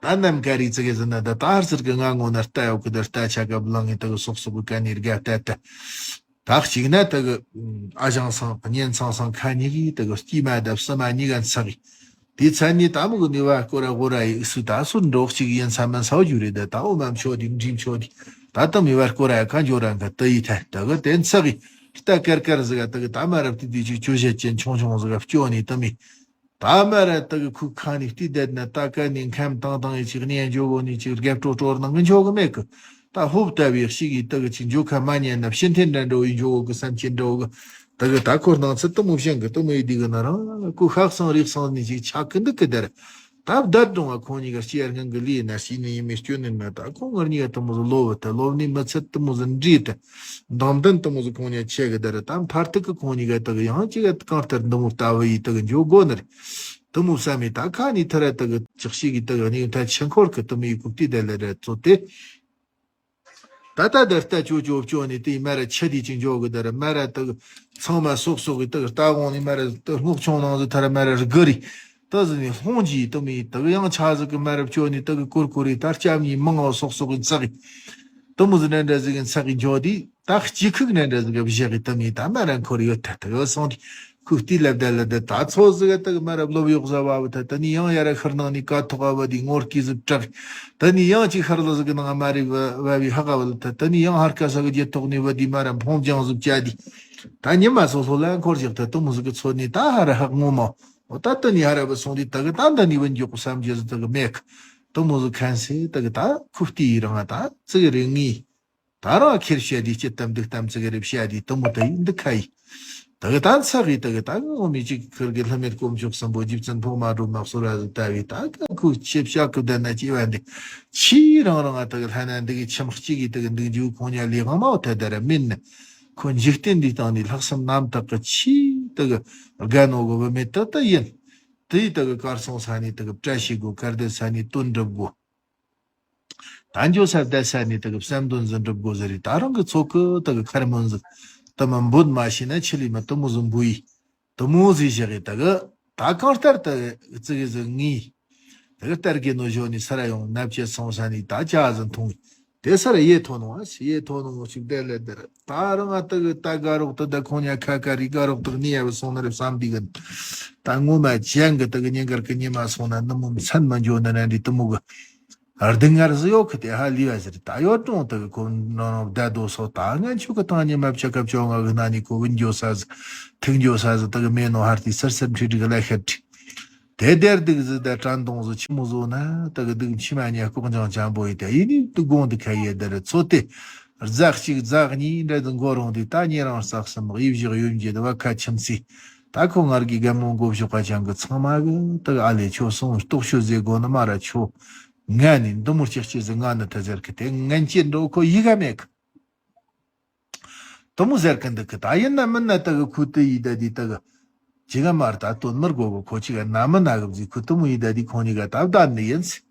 ད་ནམ་མཁའ་རིག་ཙི་གི་ཟི་ན་ད་ད་ཧར་ཟིར་གི་ང་ངོ་ན་རྟ་ཡོད་གི་ད་རྟ་ཆ་ག་བླང་ངི་ད་གི་སོག་སོག་གི་ཀ་ནི་རྒ་ད་ད། ད་གཅིག་ན་ད་གི་ཨ་ཞང་སང་གཉེན་ཚང་སང་ཁ་ཉི་གི་ད་གི་སྐྱིད་མ་ད་བསུ་མ་ཉི་ག་ཚ་གི་དེ་ཚན་ནི་ད་མོ་གི་ནི་བ་སྐོར་ར་གོ་ར་ཡི་སུ་ད་སུ་འགྲོགས་ཅིག་ཡིན་ས་མིན་ས་བ་རྒྱུ་རེད། ད་ད་འོ་མ་མཆོ་དི་འདྲི་མཆོ་དི་ད་ད་མི་བ་སྐོར་ར་ཡ་ཁ་འཇོ་ར་འགའ་ད་ཡི་ཐལ། ད་གི་དེ་ཚ་གི་རྟ་ཀར་ཀར་ཟི་ག་ད་གི་ད་མ་རབས་དེ་དུས་ཅིག་ཅོ་བྱེད་ཅན་ཆུང་ཆུང་ཟི་ག་སྐྱོ་ནི་ད་མི་ད་མ་ར་ད་གི་ཁུ་ཁ་ནི་བལྟས་བསྡད་ན་ད་ཀ་ནི་ཁམ་ཏང་ཏང་ཡི་ཅིག་ནི་ཡ་འཇོ་གོ་ནི་ཅིག་རྒྱབ་ཀྲོ་ཀྲོར་ནང་གི་འཇོ་གི་མེད་གི་ད་ཧོབ་ལྟ་བའི་ཞིག་ཡི་ད་གི་ཅིག་འཇོ་ཁ་མ་ཉན་ན་ཕྱི་འཐེན་འདྲ་འགྲོ་ཡི་འཇོ་གོ་གི་བསམ་ཁྱེད་འགྲོ་གི་ད། ད་གི་ད་ཁོ་སྣང་ཚུལ་དུ་མོ་བཤད་གི་དུ་མོ་ཡི་དུས་གི་ན་རང་ཁོ་ཤག་སང་རིག་སང་ནི་ཞིག་ཆགས་གི་འདུག་གི་དེར། ད་བདར་འགྲོ་བ་ཁོང་གཉིས་ཀ་སྐྱེ་སྔོན་གི་ལུས་ན་ཤི་ནི་ཡིན་མི་སྐྱོན་ནི་ན། ད་ཁོང་ངར་གཉིས་ཀ་དུ་མོ་ཟི་ལོ་བ་ད་ལོ་ནི་མི་ཚད་དུ་མོ་ཟི་འདྲིས་ད་འདམ་དན་དུ་མོ་ཟི་ཁོང་གཉིས་ཆེ་གི་དེར། ད་མཐར་ཐུག་གི་ཁོང་གཉིས་ཀ་དུ་གི་ཡང་ཅི་ག་གང་ལྟར་འདི་མོ་ལྟ་བུ་ཡི་དུ་གི་འཇོག་དགོ་ནི་རེད། དུ་མོ་བསམ་མི་ད་ཁ་ནི་ཐ་ར་དུ་གི་ཅག་ཤི་གི་དུ་གི་ནི་ད་ཆེན་འཁོར་གི་དུ་མོ་ཡི་ཀུག་ཏི་དེ་ལ་རེད་ཚོ་དེ། ད་ལྟ་དེར་ལྟ་ཅོ་ཅོ་བཅོ་ནི་དེ་མ་ར་ཆ་དེ་ཅི་འཇོག་གི་དེར་མ་ར་དུ་ཚང་མ་སོག་སོག་གི་དུ་ལྟ་དགོང་ནི་མ་ར་དུ་སྔོག་ཆུང་ནང་ཟི་ཐ་ར་མ་ར་རི་གི་རི་དུ་ཟི་ནི་ལྷོང་ཇི་དུ་མི་དུ་ཡང་ཆ་ཟི་གི་མ་ར་བཅོ་ནི་དུ་གི་ཀུར་ཀུ་རི་ད་སྐྱབས་ནི་མང་བ་སོག་སོག་གི་ཚག་གི་དུ་མོ་ཟི་ནན་འདྲ་ཟི་གི་ཚག་གི་འཇོག་དེ་ད་སྐྱི་ཁུག་ནན་འདྲ་ཟི་གི་བཞག་གི་དུ་མི་ད་མ་ར་འཁོར་ཡོད་ཐ་དུ་ཡོད་སོང་དེ་ཁུག་ཏི་ལབ་ད་ལ་དུ་ད་ཚོ་ཟི་གི་དུ་གི་མ་ར་ལོབ་ཡོག་ཟ་བ་བུ་ཐ་དུ་ནི་ཡང་ཡ་ར་ཤར་ནང་ནི་ཀ་ཐོག་བ་དེ་ངོར་ཀི་ཟི་བྲག་ད་ནི་ཡང་ཅིག་ཤར་ལ་ཟིག་གི་ནང་མ་རེད་བ་བ་བའི་ཧ་ག་བ་ལ་ད་ད་ནི་ཡང་ཧར་ཀ་ས་གི་རྒྱལ་ཐོག་ནི་བ་དི་མ་ར་འཕོང་ལྗང་ཟིག་བཅའ་དི། ད་ཉི་མ་སོ་སོ་ལ་འཁོར་ཞིག་ད་དུ་མོ་ཟིག་གི་ཚོ་ནི་ད་ཧ་ར་ཧག་ངོ་མ། འོ་ད་ད་ནི་ཧ་ར་བ་སོང་དི་ད་གི་ད་ད་ནི་བ་མགྱོགས་བསམ་རྒྱུ་ཟིག་ད་གི་མེད་གི། དུ་མོ་ཟིག་ཁན་སེ་ད་གི་ད་ཁུ་ཏི་ཡི་རང་ད་ཙི་གི་རེ་ངི། ད་རང་ཁེར་བཤད་དེ་སྐྱིད་དམ་སྡུག་དམ་ཚིག་རེ་བཤད་དེ་དུ་མོ་ད་ཡིན་འདི་ཁ་ཡིན། ད་གི་ད་ཚ་གི་ད་གི་ད་གི་ངོ་མི་གཅིག་ཁིར་གི་ལྷ་མེད་དཀོན་མཆོག་གསུམ་པོ་རྗེ་བཙུན་འཕགས་མ་སྒྲོལ་མ་གསོལ་བ་ཟི་ལྟ་བའི་ད་གི་ཁུ་ཆེ་བཤད་གི་བསྡད་ན་སྐྱེ་བ་འདི་ཕྱི་རང་རང་ང་ད་གི་ལྷ་ན་འདི་གི་ཁྱིམ་གཅིག་གི་ད་གི་འདུག་རྒྱུ་ཁོང་ཉ་ལས་གང་མ་བ་ད་ད་ར་མིན་ནི་ཁོ་འཇིག་རྟེན་འདི་སྟེང་ནས་ལྷག་བསམ་རྣམ་དག་གི་ཕྱི་ད་གི་དགའ་ནོ་གི་བུ་མེད་ད་ད་ཡིན། དེ་ཡི་ད་གི་གར་སོང་ས་ནས་ད་གི་བཀྲ་ཤིས་དགོ་གར་བསྡད་ས་ནས་དོན་འགྲུབ་དགོ། ད་འགྱོ་ས་བསྡད་ས་ནས་ད་གི་བསམ་དོན་ཟིན་འགྲུབ་དགོ་ཟེར་རེད། ད་རང་གི་ཚོགས་ཀི་ད་གི་ཁར་མོན་ཟིག་ད་མ་འབོད་མ་ཤེས་ན་ཆི་ལི་མ་དུ་མོ་ཟིག་འབུ་ཡི་དུ་མོ་ཟིག་བཞག་གི་ད་གི་ད་གང་ལྟར་ད་གི་ཙི་གི་ཟིག་ངི་ད་གི་ལྟར་གི་ནོ་ཞོ་ནི་ས་ར་ཡོང་ནབ་ཆེ་སོང་ས་ནི་ད་ཅག་ཟིན་ཐུང་ཡི་དེ་ས་ར་ཡེ་ཐོ་ནོ་ཨ་སི་ཡེ་ཐོ་ནོ་ཞིག་དེ་ལེ་དེ་ར་ད་རང་ང་ད་གི་ད་དགའ་རོགས་ད་ད་ཁོང་ཉ་ཁ་ཁ་རི་དགའ་རོགས་ད་གི་ནི་ཡ་བ་སོང་ན་རེ་བསམ་དི་གི་ད་ངོ་མ་ཅན་གི་ད་གི་ཉིན་དཀར་གི་ཉི་མ་སོང་ན་ནུ་མོ་མཚན་མ་འཇོ་ན་ན་འདི་དུ་མོ་གི་སྡུག་བསྔལ་ཟི་ཡོད་ཁི་དེ་ཧ་ལི་བ་ཟེར། ད་ཡོད་ཀྲོང་དུ་གི་ཁོ་ནོ་ནོ་བདའ་དོ་སོ་ད་ངན་ཆུ་གི་ཐང་ཉི་མ་བཅུ་ཁ་བཅོ་ལྔ་གི་ན་ནི་ཁོ་བུན་འགྱོ་ས་ཟི་ཐུག་འགྱོ་ས་ཟི་དུ་གི་མེ་ནོ་ཧར་ཏི་སིར་སིར་ཁྲི་ཁྲི་གི་ལ་ཤར་ཁྲི་དེ་དེར་དུག་ཟི་ད་དྲན་དོང་ཟི་ཆི་མོ་ཟོ་ན་དུ་གི་དུག་མཆི་མ་ཉ་ལྐོག་འཇང་ཅང་པོ་ཡི་དེ་ཡི་ནི་དུ་དགོང་དུ་ཁ་ཡེ་དེར་ཚོ་དེ་རྫ་གཅིག་རྫ་གཉིས་འདྲ་དུ་མགོ་རོང་དེ་ད་ཉེ་རང་བསགས་སམ་དབྱིབས་བཞག་ཡོད་འགྱེད་བ་ཁ་ཁྱིམ་སི། ད་ཁོ་ངར་གི་རྒན་མོ་མགོ་གཞུག་པ་ཅང་གི་ཚང་མ་གི་དག་ཨ་ལེ་ཁྱོད་སོང་ལྟོགས་ཤོད་ཟེ་དགོ་ནི་མ་ར་ཁྱོད། ང་ནི་འདི་མོ་ལྕགས་ཀྱི་ཟི་ང་ནི་ད་ཟེར་གི་དེ་ངན་ཅི་འགྲོ་ཁོ་ཡི་ག་མེད་གི། དུ་མོ་ཟེར་གི་འདུག་གི་ད་ཡིན་ན་མིན་ན་ད་གི་ཁུ་དུ་ཡི་ད་དི་ད་གི་ཅི་ག་མར་ད་དོན་མར་གོ་གི་ཁོ་ཅི་ག་ན་མི་ན་གི་ཟི་ཁུ་དུ་མོ་ཡི་ད་དི་ཁོང་གཉིས་ག་ད་བདའ་ནི་ཡིན་སི།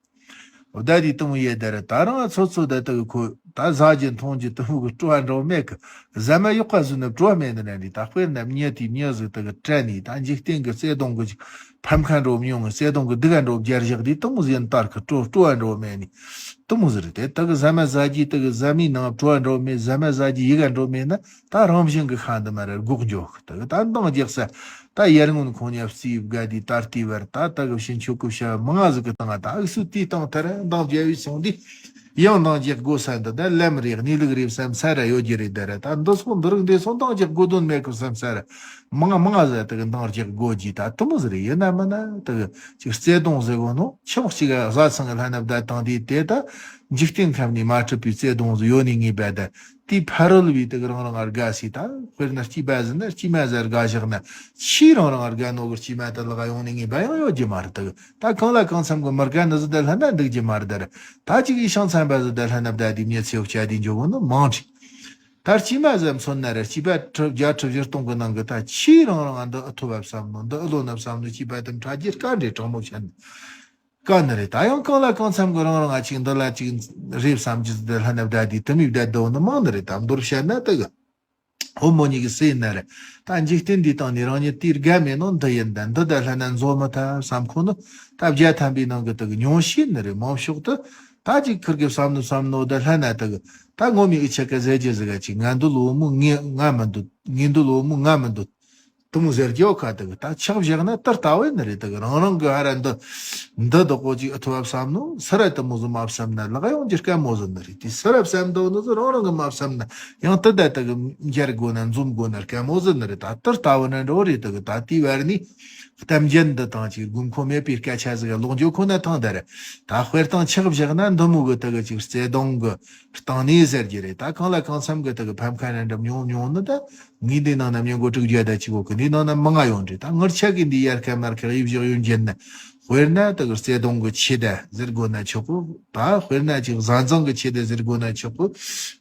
བདའ་དི་དུ་མོ་ཡི་ད་ར་ད་རང་ཚོ་ཚོ་ད་ད་གི་ཁོ་ད་ཟ་རྒྱུ་འཐུང་རྒྱུ་དུ་མོ་གི་སྤྲོ་བ་འགྲོ་མེད་གི་ཟ་མ་ཡོག་པ་ཟུ་ན་སྤྲོ་བ་མེད་ནི་ན་འདི་ད་དཔེར་ན་མྱི་དེ་མྱི་ཟིག་ད་གི་བཀྲ་ནི་ད་འཇིག་རྟེན་གི་བརྩེ་དུང་གི་ཕམ་ཁ་འགྲོ་མྱོང་གི་བརྩེ་དུང་གི་སྡུག་ག་འགྲོ་རྒྱར་བཞག་དི་དུ་མོ་ཟི་ཡིན་ལྟར་གི་སྤྲོ་སྤྲོ་བ་འགྲོ་མེད་ནི། དུ་མོ་ཟེར་ཏེ་ད་གི་ཟ་མ་ཟ་རྒྱུ་ད་གི་ཟ་མའི་ནང་སྤྲོ་བ་འགྲོ་མེད་ཟ་མ་ཟ་རྒྱུ་ཡི་ག་འགྲོ་མེད་ན་ད་རང་བཞིན་གི་ཤ་འདི་མ་རེད་སྒོག་འཇོག་གི་ད་གི་ད་འདང་རྒྱག་ས་ད་ཡར་སྔོན་ཁོང་ཉ་བསིལ་བ་དགའ་དི་ད་ལྟའི་བར་ད་ད་གི་ཕྱིན་ཆོག་གི་བྱ་མང་ང་ཟིག་གི་སྟེང་ད་གི་སུ་དེའི་སྟེང་ཐ་ར་འདང་རྒྱག་བའི་སོང་དི་ཡང་འདང་རྒྱག་དགོ་ས་འདི་ད་ལམ་རེད་གནས་ལུགས་རེད་བསམ་ས་ར་ཡོད་རྒྱུ་རེད་ད་ར་ད་འདི་སོང་འདི་རིགས་འདི་སོང་འདང་རྒྱག་དགོ་དོན་མེད་གི་བསམ་ས་ར་མང་ང་མང་ང་ཟིག་ད་གི་འདང་རྒྱག་དགོ་རྒྱུ་ད་དུ་མོ་ཟེར་ཡིན་ན་མིན་ན་ད་གི་ཅིག་བརྩེ་དུང་ཟེར་གོ་ནོ་ཆི་མོ་ཅིག་ག་བཟའ་ཚང་གི་ལྷ་ནབ་བདའ་བཏང་དེ་དེ་ད་འཇིག་རྟེན་ཁམས་ནས་མ་གྲུབ་པའི་བརྩེ་དུང་ཟིག་ཡོད་ནི་ངེས་པ་ད་དེའི་ཕ་རོལ་བའི་དེ་གི་རང་རང་ང་དགའ་སི་ད་དཔེར་ན་སྐྱིད་པ་ཟིག་ན་སྐྱིད་མ་ཟིག་དགའ་བཞག་ན་ཆི་རང་རང་ང་དགའ་ནོ་གི་སྐྱིད་མ་ད་ལག་ཡོང་ནི་ངེས་པ་ཡང་ཡོད་རྒྱུ་མ་རེད་ད་གི་ད་གང་ལ་གང་འཚམ་གི་མི་དགའ་ནི་ཟིག་ད་ལྷ་ན་འདུག་རྒྱུ་མ་རེད་ད་ར་ད་ཅིག་ཡི་ཤང་ཚན་པ་ཟིག་ད་ལྷ་ན་བདའ་དེ་མྱི་ཚེ་བ་བཅའ་དེ་འཇོག་གོ་ནི་མང་ཁྲི། ད་སྐྱིད་མ་ཟམ་མཚོན་ན་རེ་སྐྱིད་པ་ཁྲི་བརྒྱ་ཁྲི་བཞི་སྟོང་གི་ནང་གི་ད་ཆི་རང་རང་ང་འདི་ཨ་ཐོབ་བབ་བསམ་ནོ་འདི་ཨ་ལོ་ན་བསམ་ནོ་སྐྱིད་པ་དེ་ཕྲ་རྒྱས་དཀའ་འདྲེ་དྲང་མོ་བྱས་ནས་དཀའ་ནི་རེད། ད་ཡང་གང་ལ་གང་འཚམ་གི་རང་རང་ང་ཅིག་འདི་ལ་ཅིག་རེད་བསམ་རྒྱུ་འདི་ལྷ་ན་བདའ་དེ་དུ་མི་བདའ་དོ་ནི་མང་ནི་རེད། ད་མདོར་བཤད་ན་དེ་གི་ཧོ་མོ་གཉིས་ཀྱི་སྲས་ཡིན་ན་རེད། ད་འཇིག་རྟེན་འདི་སྟེང་ནས་རང་ཉིད་དེའི་དགའ་མེད་ནོ་འདི་ཡིན་ད་འདི་ད་ལྷ་ན་འཛོ་མི་ཐབས་བསམ་ཁོ་ནི་ད་བརྒྱ་ཐམ་པའི་ནང་གི་དེ་གི་ཉུང་ཤས་ནི་རེད། མང་ཤོས་དེ་ད་ཅིག་ཁིར་གི་བསམ་ནི་བསམ་ནོ་ད་ལྷ་ན་དེ་གི་ད་ངོ་མའི་ཨི་ཆ་ཀ་ཟེར་རྒྱུ་ཟིག་ག་ཅིག་ང་འདུལ་བོ་མོ་ངས་ང་མི་འདུལ་ངས་འདུལ་བོ་མོ་ང་མི་འདུལ་དུ་མོ་ཟེར་རྒྱུ་ཁ་དེ་གི་ད་ཆག་བཞག་ན་ད་ལྟ་བས་ནི་རེད། དེ་གི་རང་རང་གི་ཧ་ར་འདི་འདི་དོ་གོ་ཅིག་ཨི་ཐོབ་བསམ་ནོ་སི་ར་དུ་མོ་ཟིག་མ་བསམ་ན་ལག་ཡོང་རྒྱུ་དཀའ་མོ་ཟིག་ནི་རེད། དེ་སི་ར་བསམ་དོ་ནི་ཟིག་རང་རང་གི་མ་བསམ་ན་ཡང་ད་ད་དེ་གི་འཇར་དགོ་ན་འཛོམ་དགོ་ན་དཀའ་མོ་ཟིག་ནི་རེད། ད་ད་ལྟ་བས་ན་འགྲོ་རེད། དེ་གི་ད་དེའི་བར་ནི་ གཏམ་རྒྱུད་འདི་དང་ཅིག་དགོས་མཁོ་མེད་པའི་སྐད་ཆ་ཟིག་ལོག་འགྱོ་ཁོ་ན་ཐང་དར། ད་དཔེར་བཏང་ཆག་བཞག་ན་འདི་མོ་གི་དག་ཅིག་བརྩེ་དུང་གི་སྟེང་ནས་ཟེར་རྒྱུ་རེད། ད་གང་ལ་གང་འཚམ་གི་དག་ཕམ་ཁ་ན་འགྲམ་ཉུང་ཉུང་ནི་ད་ངས་འདི་ནང་ན་མྱི་མགོ་དྲུག་བརྒྱ་ད་ཅིག་གོ་གི་འདི་ནང་ན་མང་ང་ཡོང་རེད། ད་ངར་ཆ་གི་འདི་ཡར་ཁ་མར་ཁ་ཡིབ་བཞག་ཡོང་རྒྱུ་ན། དཔེར་ན་དག་བརྩེ་དུང་གི་ཆེ་ད་ཟེར་དགོས་ན་ཆོག་གོ། ད་དཔེར་ན་ཅིག་བཟའ་ཚང་གི་ཆེད་དུ་ཟེར་དགོས་ན་ཆོག་གི།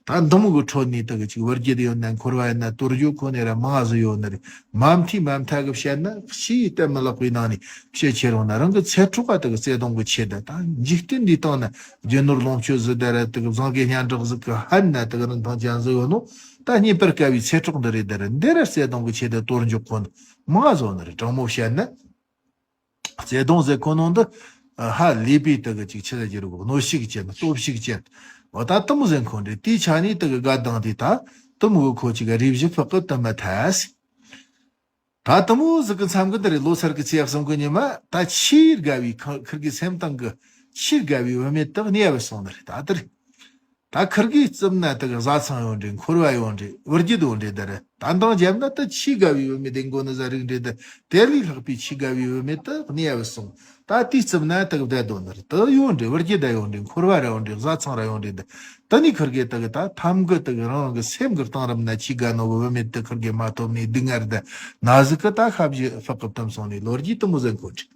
ད་འདི་མོ་གི་ཁྲོད་ནས་དག་ཅིག་བར་བརྒྱུད་ཡོད་ན་འཁོར་བ་ཡིན་ན་དོར་རྒྱུ་ཁོ་ནས་ར་མང་ཟིག་ཡོད་ནི་རེད། མ་མཐའི་མ་མཐའ་གི་བཤད་ན་ཕྱིའི་གཏན་མི་ལག་པའི་ནང་ནས་བཤད་ཁྱེར་ཡོང་ན་རང་གི་ཚེ་སྲོག་ག་དག་བརྩེ་དུང་གི་ཆེད་དུ། ད་འཇིག་རྟེན་འདིའི་སྟེང་ན་རྒྱུ་ནོར་ལོངས་སྤྱོད་ཟིག་དེ་ར་དག་བཟང་གི་སྙན་གྲགས་ཟིག་གི་ཧན་ན་དག་རིན་ཐང་ཅན་ཟིག་ཡོད་ནོ། ད་རྙེད་པར་དཀའ་བའི་ཚེ་སྲོག་འདི་རེད། དེ་ར་འདི་ར་བརྩེ་དུང་གི་ཆེད་དུ་དོར་འཇོག་ཁོ་ནི་མང་ཟིག་ནི་རེད། དྲང་མོ་བཤད་ན། བརྩེ་དུང་ཟེར་ཁོ་ནོ་འདི་ཧ་ལས་པའི་དག་གི་ཅིག་ཆི་ཟེར་རྒྱུ་རེད་གོ། གནོད་ཤུགས་ཅན་སྟོབས་ཤུགས་ཅན། འོ་ད་དུ་མོ་ཟེར་ཁོ་འདྲ་དེའི་ཆ་ནས་དག་གི་དགའ་དང་དེ་ད་དུ་མོ་གི་ཁོ་ཅིག་ག་རིབ་བཞི་ཕག་གི་དུ་མ་ཐལ། ད་དུ་མོ་ཟིག་གི་མཚམས་གི་འདི་རེད། ལོ་སར་གི་ཚེས་གསུམ་གི་ཉི་མ་ད་ཆེས་དགའ་བའི་ཁ་ཁིར་གི་སེམས་གཏིང་གི་ཆེས་དགའ་བའི་བུད་མེད་དག་གནས་བུད་སོང་ནི་རེད། ད་དེ་རེད། ད་ཁིར་གིས་བཙུམ་ན་དག་བཟའ་ཚང་ཡོང་རེད། འཁོར་བ་ཡོང་རེད། བུ་རྒྱུད་ཡོང་རེད། དེ་རེད། ད་འདང་བརྒྱབ་ན་ད་ཆེས་དགའ་བའི་བུད་མེད་དེ་མགོ་ནི་ཟ་རིགས་འདྲེ་དེ་དེ་ལས་ལྷག་པའི་ཆེས་དགའ་བའི་བུད་མེད་དེ་གནས་བུད་སོང་། ད་དེའི་རྩིབ་ན་དག་བསྡད་དོ་ནི་རེད། དེ་ཡོད་འདྲེ་བུ་རྒྱུད་ད་ཡོད་འདྲེ་འཁོར་བ་ར་ཡོད་འདྲེ་བཟའ་ཚང་ར་ཡོད་འདྲེ་དེ། དེ་ནས་ཁིར་གེ་དག་ད་ཐམ་གི་དག་རང་རང་གི་སེམས་གི་གཏིང་རིམ་ན་ཆེས་དགའ་ནོ་གི་བུད་མེད་དེ་ཁིར་གེ་མ་ཐོབ་ནས་སྡུག་བསྔལ་དེ་ན་ཟིག་གི་ད་ཤ་བཞི་ཕག་གི་བཏུམ་སོང་ནས་ལོ་རྒྱུས་དུ་མོ་ཟེར་འཁོར་འདྲེ།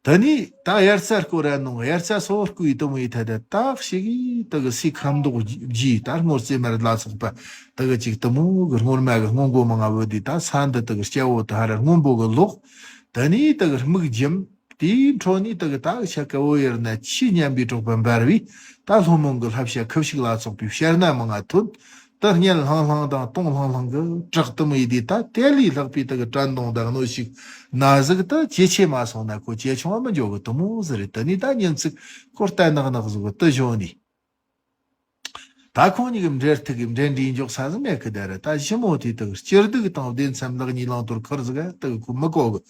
དེ་ནས་ད་དབྱར་རྩྭ་བརྐོ་ར་ནང་། དབྱར་རྩྭ་སོ་བརྐོ་ཡི་དུ་མོ་ཡི་ཐད་དེ་ད་ཞིག་གིས་དེ་གི་སའི་ཁམ་མདོག་བརྗིས། ད་སྔོ་རྩེ་མར་ལ་སོགས་པ་དེ་གི་ཅིག་དུ་མོ་གི་སྔོ་མ་གི་སྔོ་མགོ་མང་ང་བོ་དེ་ད་ས་འདི་དེ་གི་སྐྱ་བོ་དེ་ཧ་ར་སྔོན་པོ་གི་ལོག། དེ་ནས་དེ་གི་སྨུག་འཇམ། དེའི་འཕྲོ་ནས་དེ་གི་ད་གི་ཆ་ཀ་བོ་ཡར་ན་ཆུ་མཉམ་པའི་གྲོགས་པ་འབར་བས། ད་ལྷོ་མོན་གི་ལྷ་བྱ་ཁུ་བྱུག་ལ་སོགས་པའི་བྱ་སྣ་མང་ང་ཐོན། ད་སྙན་ལྷང་ལྷང་དང་དུང་ལྷང་ལྷང་གི་བྲག་དུ་མོ་ཡི་དེ་ད་དེ་ལས་ལྷག་པའི་དེ་གི་དྲན་གདུང་དང་གནོད་ཤུགས་ན་ཟིག་ད་ཇེ་ཆེ་མ་སོང་ན་ཁོ་ཇེ་ཆུང་བ་མི་འཇོག་གི་དུ་མོ་ཟིག་རེད། དེ་ནས་ད་ཉིན་ཚིག་ཁོ་ལྟ་ནག་ནག་ཟིག་གི་དུ་བཞོན་ནས། ད་ཁོང་གཉིས་ཀྱི་འབྲེལ་ཐུག་གི་འབྲེལ་འདྲིས་འཇོག་ས་ཟིག་མེད་གི། དེ་རེད། ད་ཞི་མོ་དེ་དག་སྐྱིད་སྡུག་དང་བདེ་མཚམས་ལག་གཉིས་བླང་དོར་ཁུར་ཟིག་དག་ཁོ་མི་གོ་གི།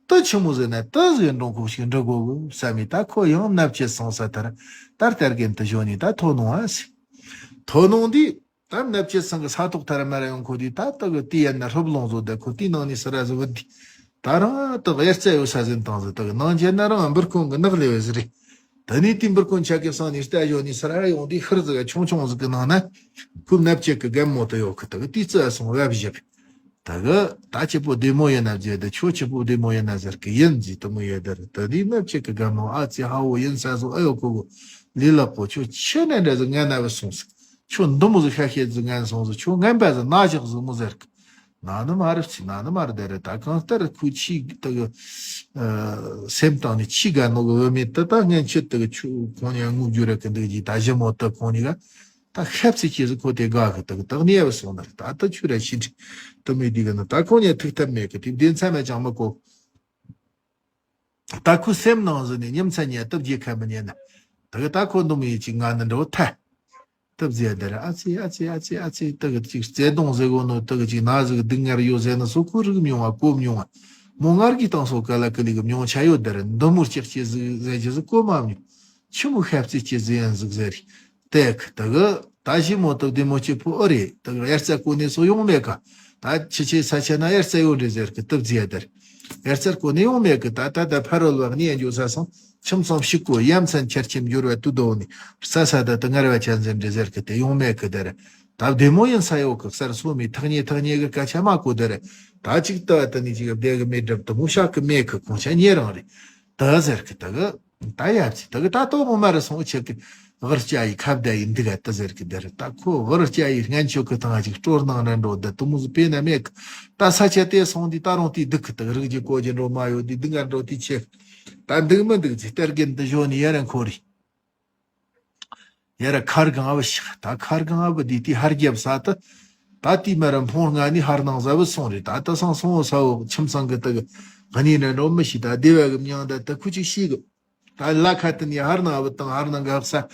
དུ་ཆི་མོ་ཟིག་ན་དུ་ཟིག་འགྲོ་ཁོ་ཞིག་འགྲོ་གོ་གི་བསམ་མི་ད་ཁོ་ཡང་མནའ་བཅད་སོང་ས་དེར་ད་ལྟར་རྒན་དུ་བཞོན་ནས་ད་ཐོ་ནོང་ཨ་སི། ཐོ་ནོང་དེ། ད་མནའ་བཅད་ཚང་གི་ས་ཐོག་ཐར་མར་ཡོང་ཁོ་དེ་ད་དག་གི་དེ་ཡན་ན་ཧྲུབ་ལོང་བཟོ་ད་ཁོ་དེའི་ནང་ནས་སི་ར་ཟི་བུད་དེ། ད་རང་དག་དབྱར་རྩྭ་ཡོད་ས་ཟིན་བཏང་ཟི་དག་ནང་བྱས་ན་རང་འབུར་གོང་གི་ནགས་ལས་བས་ཟི་རེད། ད་ནས་དེ་འབུར་གོང་ཆ་གི་སང་ནས་རྟ་ཞོན་ནས་སི་ར་ཡོང་དེ་ཤིར་ཟི་ག་ཆུང་ཆུང་ཟི་གི་ནང་ན་ཁོ་མནའ་བཅད་གི་རྒན་མོ་དུ་ཡོད་གི་དག་དེ་རྩྭ་སོང་བབ་བཞག་ད་གི་ད་ཁྱེད་པོ་བདེ་མོ་ཡིན་ན་བརྗེད་དུ་ཁྱོད་ཁྱེད་པོ་བདེ་མོ་ཡིན་ན་ཟེར་གི་ཡིན་ཟི་དུ་མོ་ཡོད་དར་ད་དེ་མནའ་བཅད་གི་རྒན་མོ་ཨ་ཙི་ཧ་བོ་ཡིན་ས་ཟོ་ཨ་ཡོད་ཁོ་གོ་ལི་ལག་པོ་ཁྱོད་ཆི་ནས་འདྲ་ཟི་ངན་ན་བས་སོང་ཟི། ཁྱོད་འདི་མོ་ཟིག་ཤ་ཤེད་ཟིག་ངན་སོང་ཟིག་ཁྱོད་ངན་པ་ཟིག་ན་ཞག་ཟིག་མོ་ཟེར་གི། ན་ནི་མ་རེད་ཟི་ན་ནི་མ་རེད་དེ་རེད། ད་གང་ལྟར་ཁོའི་ཆེས་དེ་གི་སེམས་གཏིང་ནས་ཆེས་དགའ་ནོ་གི་བུད་མེད་དེ་ད་སྔན་ཆད་དེ་གི་ཆུ་ཁོང་ཉ་ངུ་རྒྱུ་རེད་གི་འདུག་ཅིག་ད་ཞི་མོ་དེ་ཁོང་གཉིས་ཀ་ད་ཤབ་ཚིག་ཅེས་ཟིག་ཁོ་དེ་དགའ་གི་དེ་གི་དག་ནི་ཡ་བས་སོང་ན་རེད། ད་ད་ཆུ་ར་ཤི་འདྲི་དུ་མེད་དེ་གི་ན་ད་ཁོང་ཉ་ཐུག་ཐབས་མེད་གི་དེ་བདེན་ཚ་མེད་ཅང་མི་གོ་ད་ཁོའི་སེམས་ནང་ཟིན་ནས་ཉིན་མཚན་ཉལ་སྟབས་རྒྱལ་ཁ་མི་ཉན་ན། ད་གི་ད་ཁོ་འདུམ་ཡིན་ཅིག་ང་ནི་འགྲོ་ཐལ། སྟབས་རྒྱལ་དེར་ཨ་ཙི་ཨ་ཙི་ཨ་ཙི་ཨ་ཙི་ད་གི་ཅིག་བརྩེ་དུང་ཟེར་གོ་ནོ་ད་གི་ཅིག་ན་ཟིག་སྡུག་བསྔལ་ཡོད་ཟེར་ན་སོ་ཁོ་རིག་མྱོང་བ་གོ་མྱོང་བ། མོ་ངར་གི་དང་སོ་ག་ལ་ཀི་ལི་གི་མྱོང་ཆ་ཡོད་དེར་འདི་མོ་ལྕགས་ཀྱི་ཟིག་ཟེར་གྱི་ཟིག་གོ་མ་མྱོང་། ཆི་མོ་ཤ་བརྩེ་ཀྱི་ཟིག་ཡན་ཟིག་ཟེར། དེ་གི་ད་གི་ད་ཞི་མོ་ད་བདེ་མོ་གཅིག་པུ་ཨོ་རེད། ད་གི་དབྱར་རྩྭ་ཀོ་ནས་སོ་ཡོང་མེད་ག་ད་ཆི་ཆི་ས་ཆ་ན་དབྱར་རྩྭ་ཡོད་རེད་ཟེར་གི་སྟབས་རྒྱལ་དེར། དབྱར་རྩྭ་ཀོ་ནས་ཡོང་མེད་གི་ད་ད་ད་ཕ་རོལ་བ་གནས་འགྱོ་ས་སོང་ཁྱིམ་ཚང་ཕྱུག་གོ་ཡ་མཚན་ཁྱེར་ཁྱིམ་འགྱུར་བ་དུ་དོ་ནི་རྩྭ་ས་ད་ད་ངར་བ་ཆ་འཛིན་རེད་ཟེར་གི་དེ་ཡོང་མེད་གི་དེར། ད་བདེ་མོ་ཡིན་ས་ཡོད་གི་གསར་སོ་མི་ཐག་ཉེ་ཐག་ཉེ་གི་སྐད་ཆ་མ་གོ་དེར། ད་ཅིག་ད་ད་ནི་ཅིག་བདེ་གི་མེད་སྒྲུབ་དུ་མོ་ཤག་གི་མེད་གི་ཁོང་ཆ་ཉེ་རང་རེད། ད་ཟེར་གི་ད་གི་ད་ཡབ་ཅིག་ད་གི་ད་ཏོ་མོ་མ་རེད་སོང་ཆེ་གི་གར་སྐྱ་ཡི་ཁ་བརྡ་ཡི་འདི་ག་ད་ཟེར་གི་དེར། ད་ཁོ་གར་སྐྱ་ཡི་སྔན་ཆོ་གི་ཐང་ཅིག་སྤྲོ་སྣང་ར་འགྲོ་ད་དུ་མོ་ཟི་པེ་ན་མེད་གི་ད་ས་ཆ་དེ་སོང་དི་ད་རུང་དི་སྡུག་གི་ད་གི་རིག་རྒྱུ་གོ་རྒྱུ་འགྲོ་མ་ཡོད་དི་སྡུག་ང་འགྲོ་དི་ཆེ་ད་འདུག་མི་འདུག་ཅི་སྟེར་གིན་དུ་ཞོ་ནི་ཡ་ར་འཁོར་རི། ཡ་ར་ཁར་གང་བ་ཤག་ད་ཁར་གང་བ་དི་དི་ཧར་རྒྱབ་ས་ད། ད་དི་མ་ར་འཕོང་ལྔ་ནི་ཧར་ནང་ཟ་བུ་སོང་རི། ད་ད་སང་སོང་བ་ས་བོ་ཁྱིམ་ཚང་གི་ད་གི་ག་ནི་ན་འགྲོ་མི་ཤི་ད་སྡེ་བ་གི་མྱང་ད་ད་ཁུ་ཅིག་ཤི་གི་ད་ལ་ཁ་ཏི་ནི་ཧར་ནང་བུ་དང་ཧར་ནང་ག་ས།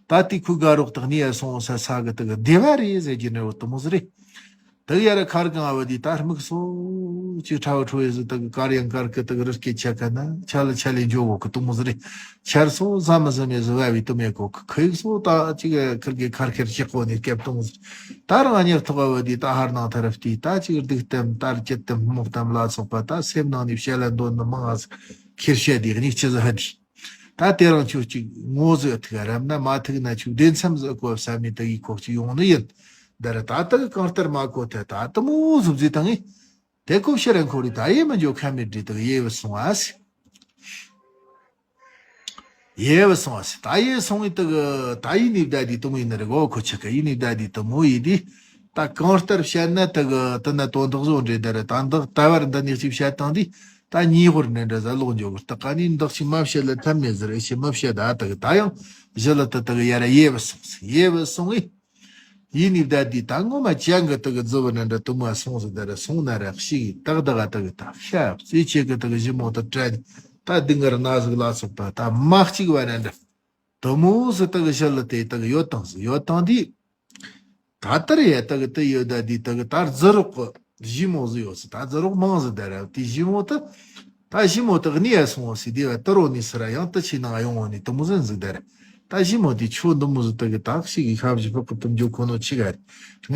ད་དི་ཁུ་ག་རོག་ད་ག་ནི་ཡ་སོང་བ་ས་ས་གི་ད་གི་སྡེ་བ་རེད་ཟེར་གྱི་ན་བུ་ད་མོ་ཟི་རེད། དག་ཡར་ཁར་གང་བ་དེ་ད་དམིགས་སོ་ཅིག་ཁྲ་བ་ཁྲོ་བའི་ཟི་དག་གར་ཡང་གར་གི་དག་རི་སྐད་ཆ་ཁ་ན་ཆ་ལ་ཆ་ལས་འཇོ་གོ་གི་དུ་མོ་ཟི་རེད། ཆར་སོ་ཟ་མ་ཟ་མའི་ཟི་བ་བའི་དུ་མེ་གོ་གི་ཁོ་ཡིག་སོ་ད་ཅིག་ཁིར་གི་ཁར་ཁེར་ཤེག་གོ་ནི་སྐེབ་དུ་མོ་ཟི་རེད། ད་རང་ཉེར་ཐོག་བ་དེ་ད་ཧར་ནང་ཐར་ཏི་ད་ཅིག་སྡིག་གཏམ་ད་རྒྱུད་གཏམ་རྨོངས་གཏམ་ལ་སོགས་པ་ད་སེམས་ནང་ནས་བཤད་ལ་འདོན་ནི་མང་ང་ཁེར་བཤད་དེ་གཉིས་ཆི་ཟི་ཧ་དི། ད་དེ་རང་ཆོས་གཅིག་ངོ་ཟིག་ཐུག་རབ་ན་མ་ཐུག་ན་ཆོས་བདེ་མཚམས་ཟིག་གོ་བསམ་མི་དག་ཡིག་ཁོག་ཅིག་ཡོང་ནི་ཡིན། འདི་ར་ད་དག་གང་ལྟར་མ་གོ་ཐལ་ད་དུ་མོ་ཟུབ་ཟིག་དང་ངི། དེ་གོ་ཕྱིར་རང་ཁོ་རི་ད་ཡེ་མི་འཇོག་ཁ་མི་འདྲི་དག་ཡེ་བུ་སོང་ཨ་སི། ཡེ་བུ་སོང་ཨ་སི་ད་ཡེ་སོང་ངི་དག་ད་ཡིན་ནི་བདའ་དི་དུ་མོ་ཡིན་ནི་རེ་གོ་ཁོ་ཆི་ཀ་ཡིན་ནི་བདའ་དི་དུ་མོ་ཡི་དི། ད་གང་ལྟར་བཤད་ན་དག་དི་ན་དོན་དག་བཟོ་འདྲེ་འདི་ར་ད་འདག་ད་བར་འདི་ནི་གཅིག་བཤད་དང་དི། ད་ཉིས་ཧོར་ནས་འདྲ་ཟ་ལོག་འཇོག་གི་ད་ག་ནི་འདག་ཅིག་མ་བཤད་ལ་ཐབས་མེད་ཟེར་ཨེ་ཤེ་མ་བཤད་ད་དག་ད་ཡང་ཞི་ལ་ད་དག་ཡ་ར་ཡེ་བུ་སོང་སི་ཡེ་བུ་སོང་ངི། ཡིན་ནི་བདའ་དི་ད་ངོ་མ་ཅང་གི་དག་རྫི་བུ་ནི་འདྲ་དུ་མ་སོང་སི་ད་ར་སོང་ན་ར་ཤི་གི་དག་དག་དག་ད་ཤ་བཙེ་ཆེ་གི་དག་ཞི་མོ་ད་དྲན་ད་དི་ངར་ན་ཟིག་ལ་སོགས་པ་ད་མ་གཅིག་བ་ནི་འདྲ། དུ་མོ་སི་དག་ཞི་ལ་དེ་དག་ཡོད་དང་སི་ཡོད་དང་དི། ད་ལྟར་ཡ་དག་དེ་ཡོད་ད་དི་དག་ད་རྫི་རོག་གི་ཞི་མོ་ཟི་ཡོད་སི་ད་རྫི་རོག་མང་ཟི་ད་ར་དི་ཞི་མོ་ད། ད་ཞི་མོ་ད་གནས་ཡ་སོང་སི་དེ་བ་ད་རོ་ནི་སི་ར་ཡང་ད་ཆི་ནང་ཡོང་བ་ནི་དུ་མོ་ཟི་ཟི་ད་ར། ད་ཞི་མོ་དི་ཆོ་འདུ་མོ་ཟི་དག་ད་ཤི་གི་ཁབ་ཞི་ཕག་གི་དུ་འཇོ་ཁོ་ནོ་ཆི་ག་རེ།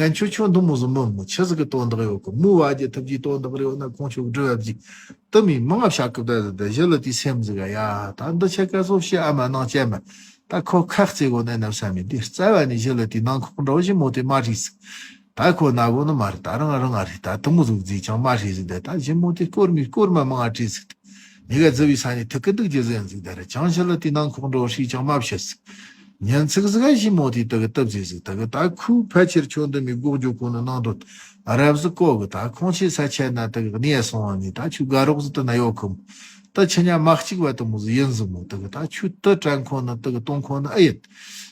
ང་ཆོ་ཆོ་འདུ་མོ་ཟི་མོ་མོ་ཆི་ཟི་གི་དོན་དག་ཡོད་གི་མོ་བ་ཇི་ཐབས་ཀྱི་དོན་དག་རེ་ཡོད་ན་ཁོང་ཆོ་གི་སྒྲུབ་བ་ཇི། དུ་མི་མང་ང་བཤད་སྐབས་ད་ཟི་ད་ཞི་ལ་དི་སེམས་ཟི་ག་ཡ་ད་འདི་ཆ་ག་སོ་ཤི་ཨ་མ་ནང་ཅན་མ། ད་ཁོ་ཁག་རྩེ་གོ་ནས་ན་བསམ་མི་འདི་རྩ་བ་ནས་ཞི་ལ་དེ་ནང་ཁོག་འགྲོ་ཞི་མོ་དེ་མ་རིག་ཟིག་ད་ཁོ་ན་གོ་ནི་མ་རེད་ད་རང་རང་ང་རེད་ད་དུ་མོ་ཟུག་རྫིག་ཅང་མ་རིག་ཟིག་དེ་ད་ཞི་མོ་དེ་སྐོར་མི་སྐོར་མ་མང་ང་བྲིས་ཟིག་དེ་ནི་ག་རྫི་བའི་ས་ནས་ཐུག་གི་འདུག་རྒྱུ་ཟན་ཟིག་ད་རེད་ཅང་ཞི་ལ་དེ་ནང་ཁོག་འགྲོ་ཧྲིག་ཅང་མ་བཤད་ཟིག་ཉན་ཚིག་ཟིག་ག་ཞི་མོ་དེ་དུ་གི་སྟབས་ཟིག་ཟིག་དུ་གི་ད་ཁོའི་ཕལ་ཆེར་ཆོ་འདི་མི་སྒོག་འཇོག་གོ་ནི་ནང་དོན་རབ་ཟིག་གོ་གི་ད་ཁོང་ཆེ་ས་ཆད་ན་དུ་གི་གནས་སོང་བ་ནི་ད་ཆུ་དགའ་རོགས་ཟིག་དུ་ན་ཡོད་ཁོམ། ད་ཆི་ཉ་མ་གཅིག་བ་དུ་མོ་ཟི་ཡིན་ཟི་མོ་དུ་གི་ད་ཆུ་དུ་དྲན་ཁོ་ན་དུ་གི་གཏོང་ཁོ་ན་ཨེ་ཡིན།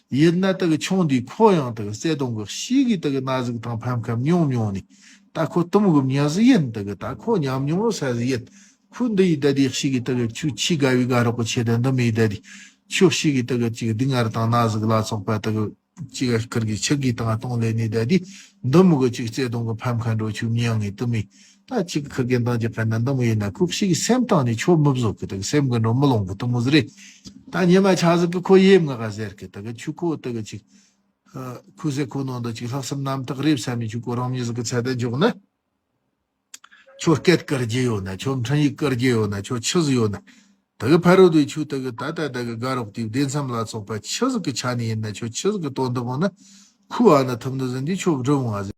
ཡིན་ན་དུ་གི་ཆུང་དུས་ཁོ་ཡང་དུ་གི་བརྩེ་དུང་གི་ཤི་གི་དུ་གི་ན་ཟིག་དང་ཕམ་ཁ་མྱོང་མྱོང་ནི། ད་ཁོ་དུ་མོ་གི་མྱི་ཟི་ཡིན་དུ་གི་ད་ཁོ་ཉམས་མྱོང་ས་ཟི་ཡིན། ཁོ་འདི་ཡི་ད་དི་ཤི་གི་དུ་གི་ཆུ་ཆི་དགའ་བའི་དགའ་རོགས་གི་ཆེ་ད་འདི་མི་ཡི་ད་དི་ཆུ་ཤི་གི་དུ་གི་ཅིག་སྡུག་བསྔལ་དང་ན་ཟིག་ལ་སོགས་པ་དུ་གི་ཅིག་ཁིར་གི་ཆུ་གི་དང་གཏོང་ལེ་ནི་ད་དི་འདི་མོ་གི་ཅིག་བརྩེ་དུང་གི་ཕམ་ཁ་འགྲོ་ཆུ་མྱང་ངི་དུ་མི། ད་ཅིག་ཁིར་གི་འདང་ཅིག་ཁ་ན་འདི་མོ་ཡིན་ན་ཁུག་ཤི་གི་སེམས་དང་ནི་ཆོ་མི་བཟོ་གི་དུ་གི་སེམས་གི་འགྲོ་མི་ལོང་གི་དུ་མོ་ཟི་རེད། ད་ཉི་མ་ཆ་ཟིག་གི་ཁོ་ཡེ་མ་ག་ཟེར་གི་དུ་གི་ཆུ་ཁོ་དུ་གི་ཅིག་ཁུ་ཟེ་ཁོ་ནང་དུ་ཅིག་ལྷག་བསམ་རྣམ་དག་རེད་བསམ་མི་ཆུ་ཁོ་རང་མྱི་ཟིག་གི་ཚད་ད་འཇོག་ན། ཁྱོད་སྐད་བཀར་རྒྱུ་ཡོད་ན་ཁྱོད་འཕྲིན་ཡིག་བཀར་རྒྱུ་ཡོད་ན་ཁྱོད་ཆི་ཟིག་ཡོད་ན། དེ་གི་ཕ་རོལ་ཏུ་ཆུ་དེ་གི་ད་ལྟ་དེ་གི་དགའ་རོགས་དེའི་བདེ་མཚམས་ལ་སོགས་པ་ཆི་ཟིག་གི་ཆ་ནས་ཡིན་ན་ཁྱོད་ཆི་ཟིག་གི་དོན་དུ་འོང་ན་ཁུ་བ་ན་ཐུབ་འདི་ཟིན་དུས་ཁྱོད་སྒྲུབ་འོང་ང་ཟིག